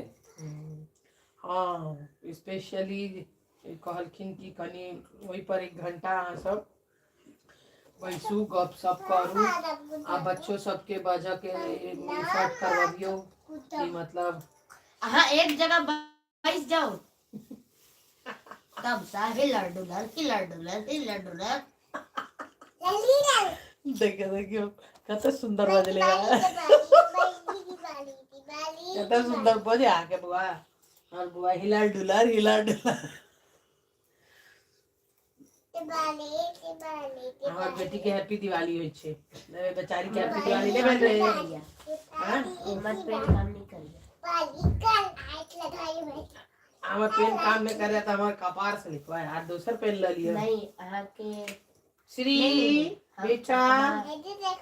हँ, स्पेशली कहलखिन कि कनि ओहिपर 1 घंटा अहाँ सब बैसू, गप सप करू आ बच्चो सबके बजऽ के एफर्ट करबबियौ कि मतलब हाँ, एक जगह बैठ जाओ। तमसा हिलर डुलर हिलर डुलर हिलर डुलर। देखियौ देखियौ, कते सुन्दर बजलै। कते सुन्दर बजे अहाँके बौआ। और बौआ हिलर डुलर हिलर डुलर। हमर बेटी के हैप्पी दिवाली होइ छै। बेचारी के हैप्पी दिवाली नहि भेल रहै। हमर पेन काम नहि करैया। हमर पेन काम नहि करैया तऽ हमर कपार से लिखबै आ दोसर पेन लऽ लिअ। नहीं, अहाँके श्री बेटा।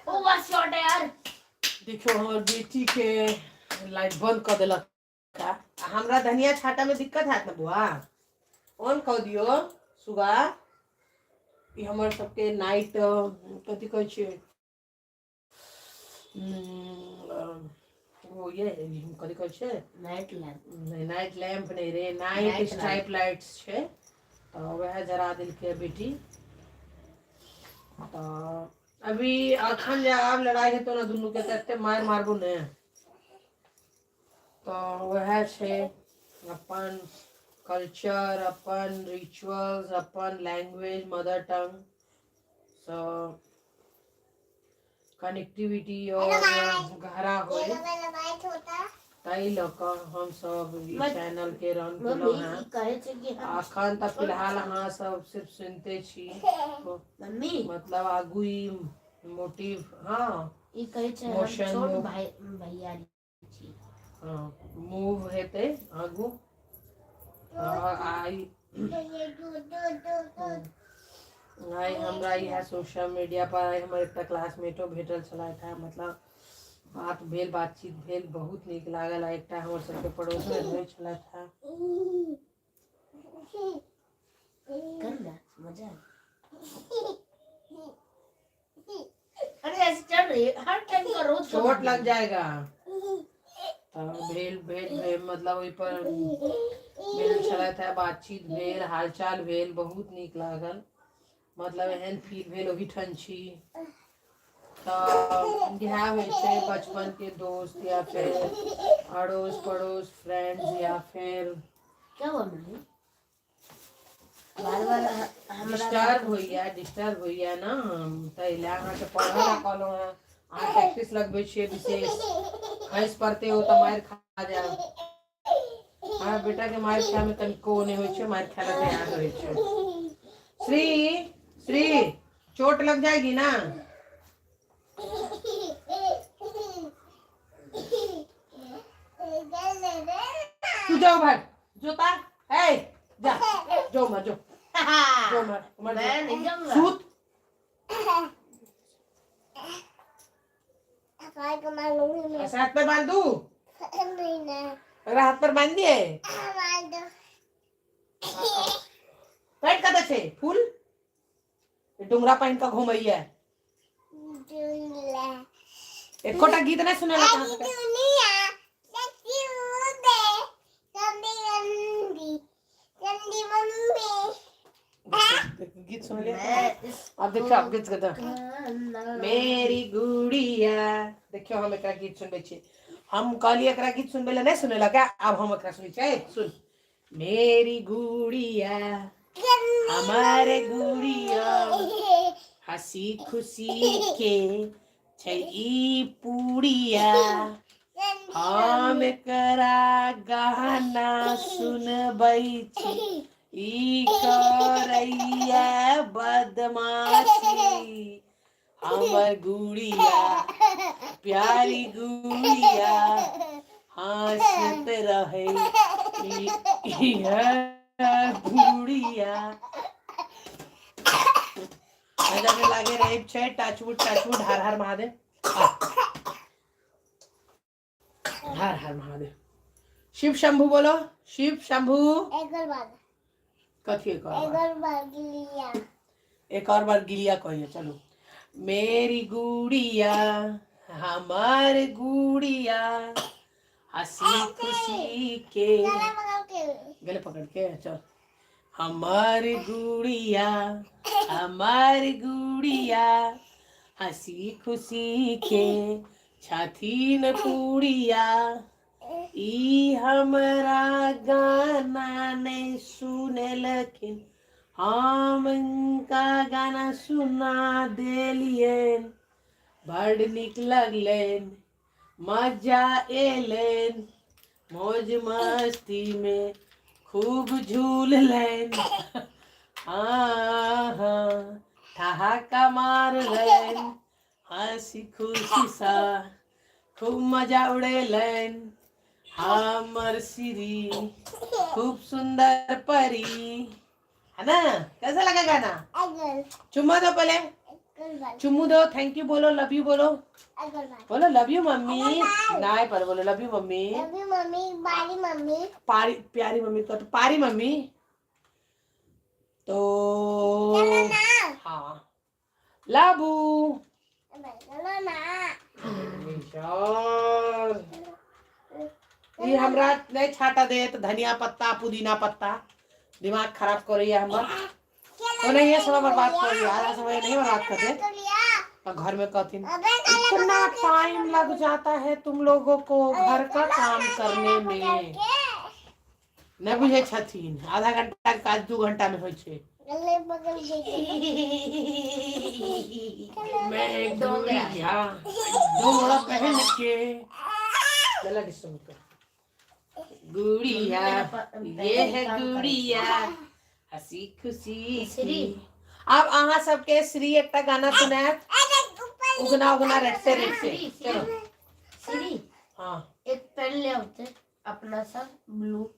ओ वाह, शॉट है यार। देखियौ, हमर बेटी के लाइट बंद कऽ देलक। आ हमरा धनिया छाटा में दिक्कत हैत ने बौआ? ऑन कऽ दियौ सुगा। ई हमर सबके नाइट कथी कहै छै, ओ ये कथी कहै छै? Night lamp. नहि, नाइट लैम्प नहि रे, नाइट नाइट स्ट्राइप लाइट्स छै, तऽ वएह जरा देलकै बेटी। तऽ अभी अखन जे आब लड़ाइ हेतौ ने दुनू के, तऽ एते मारि मारबो ने। तऽ वएह छै अपन कल्चर, अपन रिचुअल्स, अपन लैंग्वेज, मदर टंग सँ कनेक्टिविटी और गहरा होय, ताहि लऽ कऽ हमसभ ई चैनल के रन मम्मी, केलहुँ हेँ। ई कहै छै कि हम अखन तऽ फिलहाल अहाँ सब सिर्फ सुनिते छी। मम्मी, मतलब आगू ई मोटिव, हँ। ई कहै छै हम मोशन छोट मूव। भाई भैयारी छी। हँ, मूव हेतै आगू। तऽ आइ आइ हमरा इएह सोशल मीडिया पर आइ हमर एकटा क्लासमेटो भेटल छलथि हेँ। मतलब बात भेल, बातचीत भेल, बहुत नीक लागल। आ एकटा हमर सबके पड़ोसमे रहै छलथि हेँ। कर ना, मजा है। अरे, ऐसे चल रही है हर टाइम का, रोज का। चोट लग जाएगा। तऽ भेल भेल भेल, मतलब ओहिपर भेल छलथि हेँ, बातचीत भेल, हालचाल भेल, बहुत नीक लागल। मतलब एहन फील भेल ओहिठाम छी। तऽ इएह होइ छै बचपनके दोस्त या फेर अड़ोस पड़ोस फ्रेंड्स या फेर क्या हुआ मम्मी? बार बार हमरा डिस्टर्ब होइया, डिस्टर्ब होइया ने, ताहि लए अहाँके पढ़ऽ लए कहलहुँ हेँ। अहाँ प्रैक्टिस लगबै छियै विशेष। खसि पड़तै ओ तऽ मारि खा जायब। हमरा बेटाके मारि खायमे कनिको नहि होइ छै, मारि खाय लए तैयार रहै छै। श्री, श्री, चोट लग जाएगी ना। तू जाओ भाई, जोता ए, जा, जो मर, जो जो मर मर। मैं नहीं जाऊंगा। सूत। ऐसे हाथ पर बांध दू? अगर हाथ पर बांध दिए? पैंट कतऽ छै? फूल डुंगरा पहिन कऽ घुमैया। एकोटा गीत नहि सुनेलक अहाँ सबके। गीत सुनलियै? मैं इस आब देखियौ, आब गीत गदा। मेरी गुड़िया। देखियौ, हम एकरा गीत सुनबै छी। हम कहलियै एकरा गीत सुनबै लए, नहि सुनेलक। आब हम एकरा सुनै छियै। सुन, मेरी गुड़िया, हमारे गुड़िया, हंसी खुशी के छै ई पुड़िया, हम एकरा गाना सुनबै छी, ई करैया बदमाशी, हमर गुड़िया, प्यारी गुड़िया, हंसत रहे ई है गुड़िया। नजर लागे रहे छै। टचवुड, टचवुड, हर हर महादेव, हर हर महादेव, शिव शंभू बोलो, शिव शंभू। कथी एक और बार? एक और बार गिलिया कहिए। चलो, मेरी गुड़िया, हमार गुड़िया, हंसी खुशी के गले पकड़ के चल। हमार गुड़िया, हमार गुड़िया, हंसी खुशी के छथिन पुड़िया। ई हमरा गाना नहि सुनेलखिन, हम हुनका गाना सुना देलियनि, बड़ नीक लगलनि, मजा एलनि, मौज मस्तीमे खूब झूललनि, हाँ हाँ ठहाका मारलनि, हँसी खुशीसँ खूब मजा उड़ेलनि। हमर श्री खूब सुंदर परी है ना। कैसा लगा गाना? चुम्मा दो पहले, चुम्मू दो, thank you बोलो, लव you बोलो, बोलो लव you mummy, नाय पर बोलो love you mummy, love you mummy, बारी मम्मी, पारी प्यारी मम्मी को तो पारी मम्मी तो हाँ लाबू ई हमरा नहि छाटा देत धनिया पत्ता पुदीना पत्ता, दिमाग खराब करैया हमर। ओनाहिए समय बर्बाद करैया, आधा समय नहीं बर्बाद कर देत और घर में कहथिन इतना टाइम लग जाता है तुम लोगों को घर का काम करने में। नहि बुझै छथिन, आधा घंटा के काज 2 घंटा में होइ छै। मैं एक गुड़िया जोड़ा पहन के चला डिस्टर्ब कर। गुड़िया ये है गुड़िया हंसी खुशी श्री। अब अहाँ सबके श्री एकटा गाना सुनायत, उगना उगना रटते रटते। चलो श्री हाँ एक पेन ले आते अपना सा ब्लू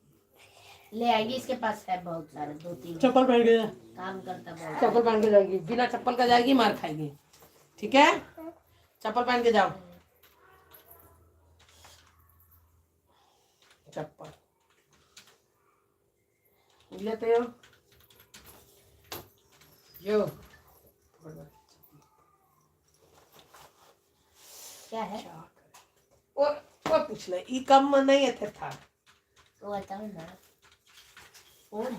ले आएगी, इसके पास है बहुत सारे, 2-3। चप्पल पहन के जा। काम करता बहुत। चप्पल पहन के जाएगी, बिना चप्पल का जाएगी मार खाएगी, ठीक है? चप्पल पहन के जाओ, चप्पल लेते हो यो। क्या है और पूछ ले, ई कम में नहीं थे था। तो बताओ ना फोन।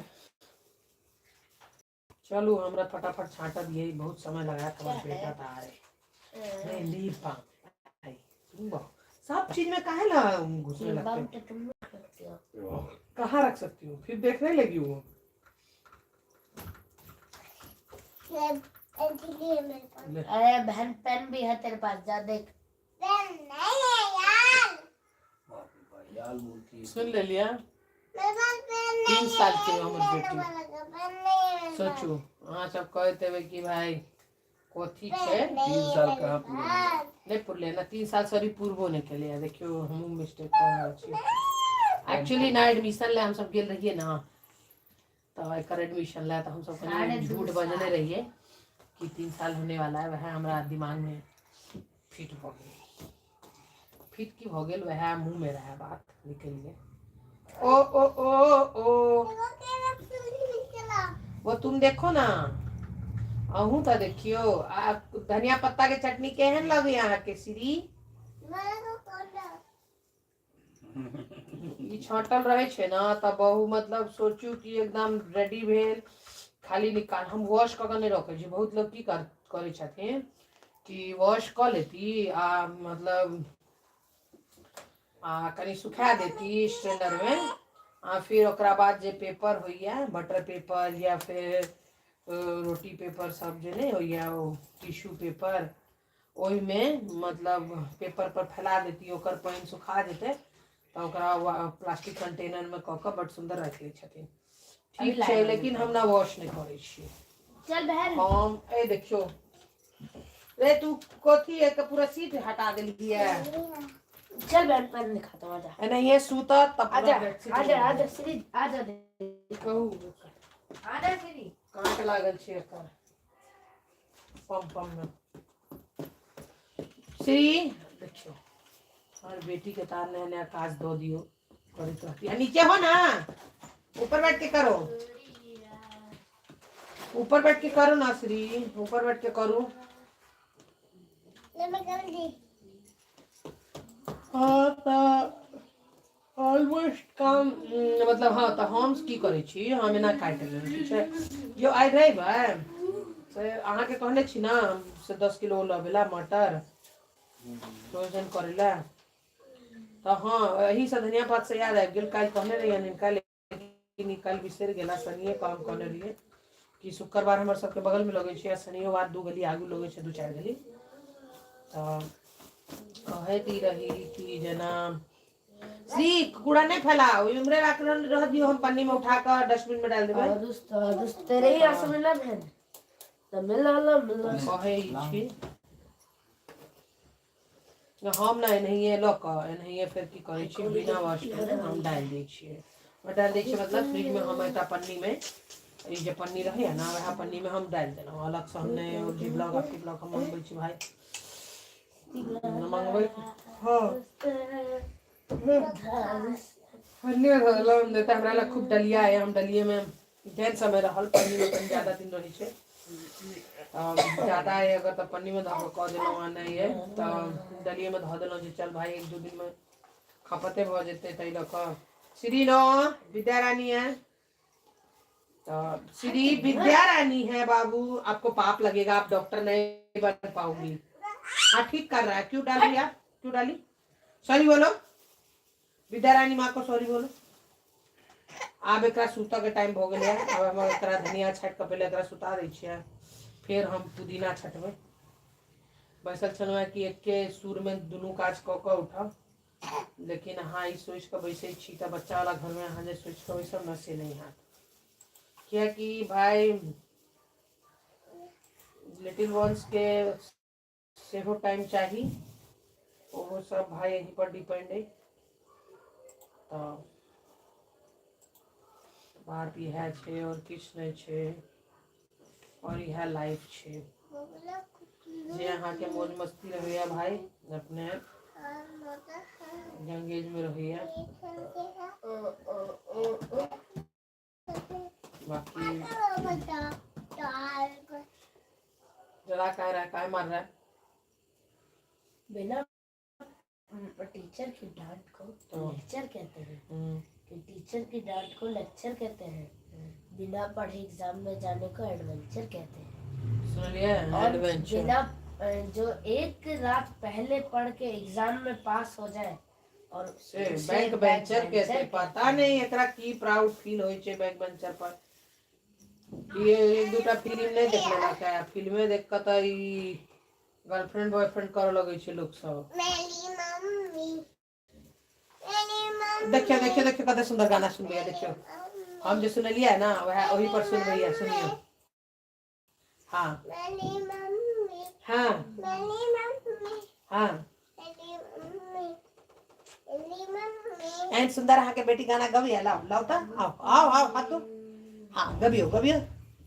चलू हमरा फटाफट छांटा दिए, बहुत समय लगाया था हमर बेटा था आ रहे नहीं लीप बाम सब चीज में काहे ना घुसने लगते। तो तुम रख सकती हो। कहाँ रख सकती हूँ, फिर देखने लगी वो। अरे बहन पेन भी है तेरे पास, जा देख। पेन नहीं है यार, यार बोलती सुन ले लिया। मेरे पास पेन नहीं। 3 साल के हमर बेटी, पेन नहीं है। सोचू अहाँ सब कहते हेबै कि भाई कथी छै। 3 साल कहाँ पूरे? नहि पुरलै ना, 3 साल सॉरी पूरबो नहि केलैए। देखियौ हमहूँ मिस्टेक कऽ रहल छी एक्चुअली ना। एडमिशन लए हमसब गेल रहियै ना, तऽ एकर एडमिशन लए तऽ हमसब कनि झूठ बजने रहियै कि 3 साल होने वाला है। वएह हमरा दिमागमे फिट भऽ गेल, फिट की भऽ गेल, वएह मुँहमे रहए बात निकलि गेल। ओ ओ ओ ओ वो तुम देखो ना, अहूँ तऽ देखियौ। आ धनिया पत्ता के चटनी केहन लगैया अहाँके श्री? ई छाँटल रहै छै ने तऽ बहु मतलब सोचू कि एकदम रेडी भेल, खाली निकाल। हम वॉश कऽ कऽ नहि रखै छी। बहुत लोग की करै छथिन कि वॉश कऽ लेती आ मतलब आ कनि सुखा देती स्ट्रेनरमे, आ फिर ओकरा बाद जे पेपर होइया, बटर पेपर या फिर रोटी पेपर सब जे नहि होइया, ओ टिश्यू पेपर, ओहिमे मतलब पेपर पर फैला देती, ओकर पानि सुखा जेतै तऽ ओकरा प्लास्टिक कंटेनरमे कऽ कऽ बड सुन्दर राखि लै छथिन। ठीक छै, लेकिन हम ना वॉश नहि करै छी। चल बहन। हम ए देखियौ रे, तू कथी एक पूरा सीट हटा देलियै। चल बहन, पेन दिखाता हूँ, आजा। एनाहिए सुतत तऽ आजा। बेडशीट। आजा आजा श्री, आजा। कहू। आजा श्री। काँट लागल छै एकर पम पम में। श्री देखियौ, हमर बेटी के तार नया नया काज दऽ दियौ, करैत रहती। आ नीचे हो ना, ऊपर बैठ के करो, ऊपर बैठ के करो ना श्री, ऊपर बैठ के करू। ले मैं कर दी। हाँ तऽ ऑलमोस्ट काम मतलब हाँ तऽ हम की करै छी, हम एना काटि लेलहुँ, ठीक छै? यौ आइ रवि से अहाँके कहने छी ने से 10 किलो लबै ला मटर फ्रोजन करै ला, तऽ हँ, एहिसँ धनिया पातसँ याद आबि गेल, काल्हि कहने रहियनि हिनका, लेकिन ई काल्हि बिसरि गेला। शनिए कऽ हम कहने रहियै कि शुक्रवार हमर सबके बगलमे लगै छै आ शनियोवार 2 गली आगू लगै छै, 2-4 गली। तऽ कहैत ई रही कि जेना श्री कूड़ा नहि फैलाओ, इम्हरे राख रह दियौ, हम पन्नी में उठा कऽ डस्टबिन में डाल देबै। और दोस्त और दोस्त तेरे ही आंसू मिला बहन तो मिला लो मिला। कहै छी हम ने एनाहिए लऽ कऽ एनाहिए फेर की करै छी, बिना वॉश केने हम डालि दै छियै, डालि दै छियै, मतलब फ्रिजमे हम एकटा पन्नीमे, ई जे पन्नी रहैए ने, वएह पन्नीमे हम डालि देलहुँ। अलगसँ हम नहि जिबलक आ फिबलक हम मङ्गबै छी भाय, मङ्गबै, हँ, पन्नीमे धऽ देलहुँ। नहि तऽ हमरा लग खूब डलिया अइ, हम डलिएमे जेहन समय रहल, पन्नीमे कनि ज्यादा दिन रहै छै, तऽ ज्यादा अइ अगर तऽ पन्नीमे धऽ कऽ कऽ देलहुँ, आ नहि अइ तऽ डलिएमे धऽ देलहुँ जे चल भाय 1-2 दिनमे खपते भऽ जेतै, ताहि लऽ कऽ। श्री नो विद्या रानी है तो श्री विद्या रानी है बाबू, आपको पाप लगेगा, आप डॉक्टर नहीं बन पाओगी। हाँ ठीक कर रहा है। क्यों डाली आप, क्यों डाली? सॉरी बोलो विद्या रानी माँ को, सॉरी बोलो। आब एकरा सुतऽ के टाइम भऽ गेलै। आब हम एकरा धनिया छाटि कऽ पहिले एकरा सुता दै छियै, फेर हम पुदीना छटबै। बैसल छलहुँ हेँ कि एके सुरमे दुनू काज कऽ कऽ उठब, लेकिन अहाँ ई सोचि कऽ बैसै छी तऽ बच्चावला घरमे अहाँ जे सोचि कऽ बैसब ने से नहि हैत, किएकि भाय लिटिल वंसके सेहो टाइम चाही, ओहो सब भाय एही पर डिपेंड अइ। तऽ बात इएह छै आओर किछु नहि छै, आओर इएह लाइफ छै जे अहाँके मौज मस्ती रहैया भाय, अपने यंग एज में रहैया। बाकी जरा काय रहा है, काय मार रहा है? बिना टीचर की डांट को तो। लेक्चर कहते हैं, कि टीचर की डांट को लेक्चर कहते हैं, बिना पढ़े एग्जाम में जाने को एडवेंचर कहते हैं। सुनलिए? और एडवेंचर। बिना जो एक रात पहले पढ़ के एग्जाम में पास हो जाए और से उसे बैक बेंचर बैक कहते। पता नहीं एकरा की प्राउड फील होइ छै बैक बेंचर पर। ये एक दूटा फिल्म नहीं देख लेलक है, फिल्मे देख कऽ तऽ ई गर्लफ्रेंड बॉयफ्रेंड करऽ लगै छै लोक सब। मेरी मम्मी, मेरी मम्मी। देखियौ देखियौ देखियौ कते सुंदर गाना सुनबैया। देखियौ, हम जे सुनलियै ना वएह ओही पर सुनबैया, सुनियौ। हाँ। मेरी मम्मी। हाँ। मेरी मम्मी। हाँ। मेरी मम्मी, मेरी मम्मी। एहन सुंदर अहाँके बेटी गाना गबैया। लाओ लाओ तऽ आओ आओ आओ हाथ दो। हाँ गबियौ गबियौ।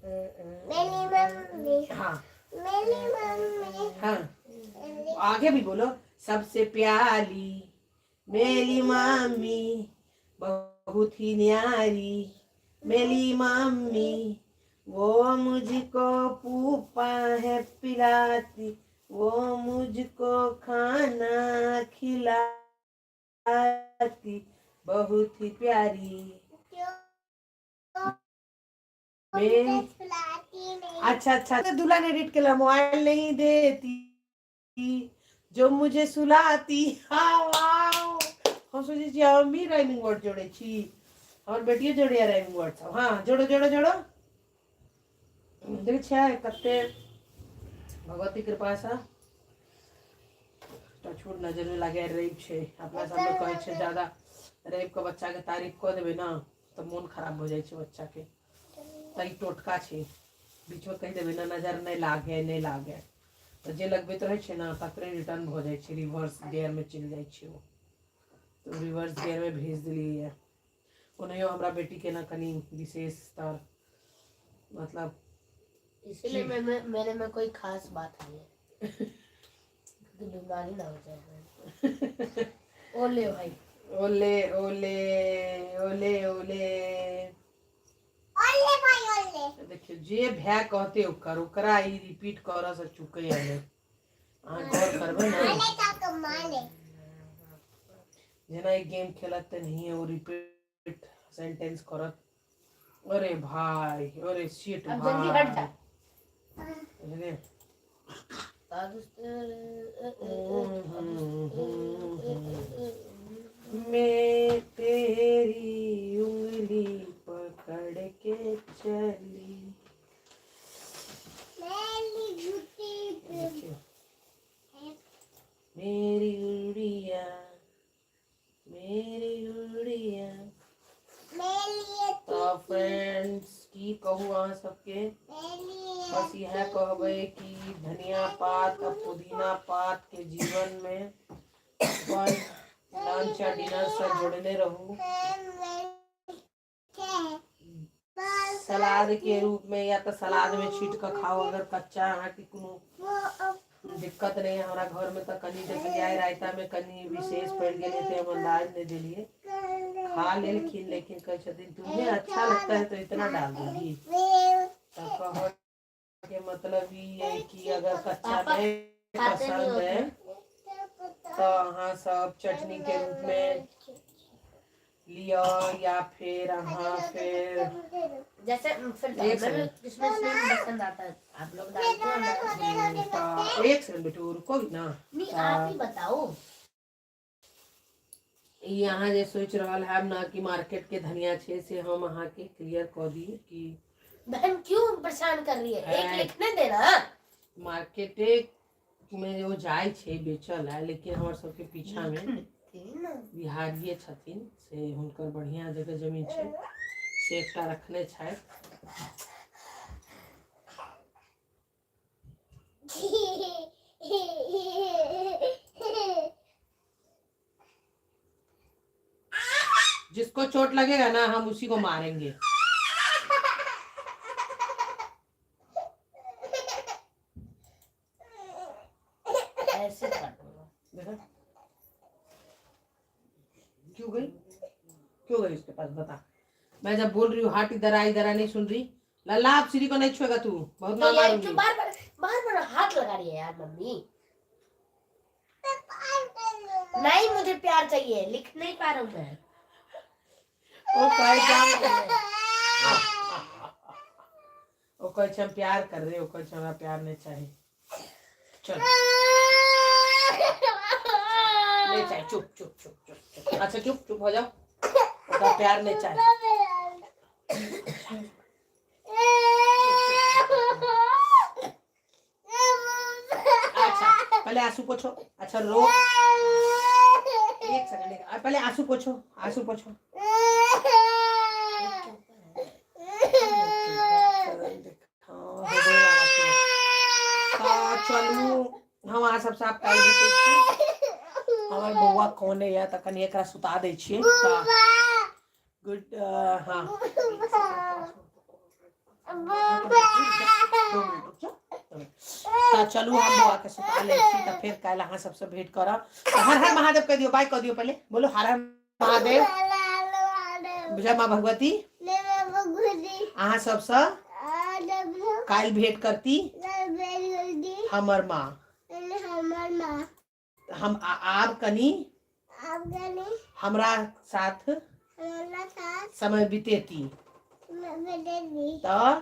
मेरी मम्मी। हाँ। मेरी मम्मी। हाँ आगे भी बोलो। सबसे प्यारी मेरी मम्मी, बहुत ही न्यारी मेरी मम्मी, वो मुझको पूपा है पिलाती, वो मुझको खाना खिलाती, बहुत ही प्यारी मेरी। अच्छा अच्छा, तो दुल्हन एडिट के मोबाइल नहीं देती, जो मुझे सुलाती। हाँ वाह, हम सोचे छी हम भी राइमिंग वर्ड जोड़े छी, हमर बेटियो जोड़े राइमिंग वर्ड सब। हाँ जोड़ो जोड़ो जोड़ो। देख छै कते भगवती कृपा से टचवुड नजर में लागे रवि छै। अपना सबमे कहै छै ज्यादा रवि के बच्चा के तारीफ कऽ देबै ना तऽ मोन खराब भऽ जाइ छै बच्चा के। तऽ ई टोटका छै, बीचमे कहि देबै ना नजर नहि लागे नहि लागे, तऽ जे लगबैत रहै छै ने तकरे रिटर्न भऽ जाइ छै, रिवर्स गियरमे चलि जाइ छै ओ। तऽ रिवर्स गियरमे भेज देलियै। ओनाहियो हमरा बेटीके ने कनि विशेष तऽ मतलब इसीलिए मेरे में कोई खास बात नहीं है क्योंकि बीमारी ना हो जाए। ओले भाई। ओले ओले ओले ओले। ओले भाई ओले। देखियौ जे भाय कहते ओकर ओकरा ई रिपीट करऽ से चुकैया नहि। अहाँ गौर करबै ने, माले का माले। जेना ई गेम खेलत तेनाहिए ओ रिपीट सेंटेंस करत। अरे भाई, अरे शिट। अब जल्दी हट जा। बुझलियै? मेरी गुड़िया, मेरी गुड़िया। तऽ फ्रेंड्स, की कहू अहाँ सबके, बस इएह कहबै कि धनिया पात आ पुदीना पात के जीवन में अपन लंच आ डिनर से जोड़ने रहू। सलाद के रूप में या तऽ सलाद में छीट कऽ खाउ, अगर कच्चा अहाँके कोनो दिक्कत नहीं है। हमरा घर में तऽ कनि देखलियै रायता में कनि विशेष पड़ि गेलै तऽ हम अंदाज नहीं देलियै, खा लेलखिन, लेकिन कहै छथिन तुम्हें अच्छा लगता है तो इतना डाल दूंगी। तऽ कहऽ के मतलब ई है कि अगर कच्चा पापा नहीं खाते नहीं पसंद है होते। तो अहाँ सब चटनी के रूप में लिअ या फिर अहाँ फिर जैसे फिर एक हमें सेकंड। किशमिश नहीं पसंद आता है, आप लोग डालते हैं। तऽ एक सेकंड बेटू, रुको ना। नहीं, आप ही बताओ। ई अहाँ जे सोचि रहल हैब ना कि मार्केट के धनिया छै, से हम अहाँके क्लियर कऽ दी कि बहन क्यों परेशान कर रही है, एक है। लिखने देना। मार्केटे में ओ जाइ छै बेचऽ लए, लेकिन हमर सबके पीछा में देना। बिहारिये छथिन, से हुनकर बढ़िया जगह जमीन छै, से एकटा रखने छथि। जिसको चोट लगेगा ना, हम उसी को मारेंगे। ऐसे कर दो। देखा, क्यों गई, क्यों गई उसके पास, बता। मैं जब बोल रही हूँ हाथ इधर आ, इधर आ, नहीं सुन रही। लल्ला, आप सीढ़ी को नहीं छुएगा तू, बहुत तो मार यार मारूंगी। क्यों बार बार बार बार हाथ लगा रही है यार मम्मी? नहीं, मुझे प्यार चाहिए, लिख नहीं पा रहा हूँ मैं। ओ कहै छै ओ कहै छै हम प्यार कर रहे, ओ कहै छै हमरा प्यार नहीं चाहिए। चल, नहीं चाहिए, चुप चुप चुप चुप चुप। अच्छा, चुप चुप हो जाओ, ओकरा प्यार नहीं चाहिए। अच्छा, पहले आंसू पोछो। अच्छा, रो, एक सेकंड, एक पहले आंसू पोछो, आंसू पोछो। एक के ऊपर है। हाँ, होबे वाला छै। तऽ चलू, हम अहाँ सबसँ आब काल्हि भेटै छी। हमर बौआ कोने यऽ, तऽ कनि एकरा सुता दै छियै। तऽ गुड, हाँ, 2 मिनट रुक जाओ। तऽ चलू, हम बौआ के सुता लै छी, तऽ फेर काल्हि अहाँ सबसँ भेंट करब। तऽ हर हर महादेव कहि दियौ, बाय कऽ दियौ। पहिले बोलो हर हर महादेव, जय माँ भगवती। अहाँ सबसँ काल्हि भेंट करती हमर माँ। हम आब कनि हमरा साथ समय बितेती, तऽ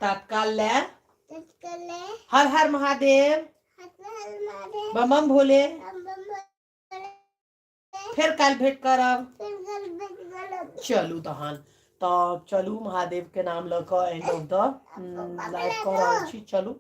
तत्काल ले हर हर महादेव, बम बम भोले। फेर काल्हि भेंट करब। चलू तहन, तऽ चलू, महादेव के नाम लऽ कऽ एंड ऑफ the live कऽ रहल छी। चलू।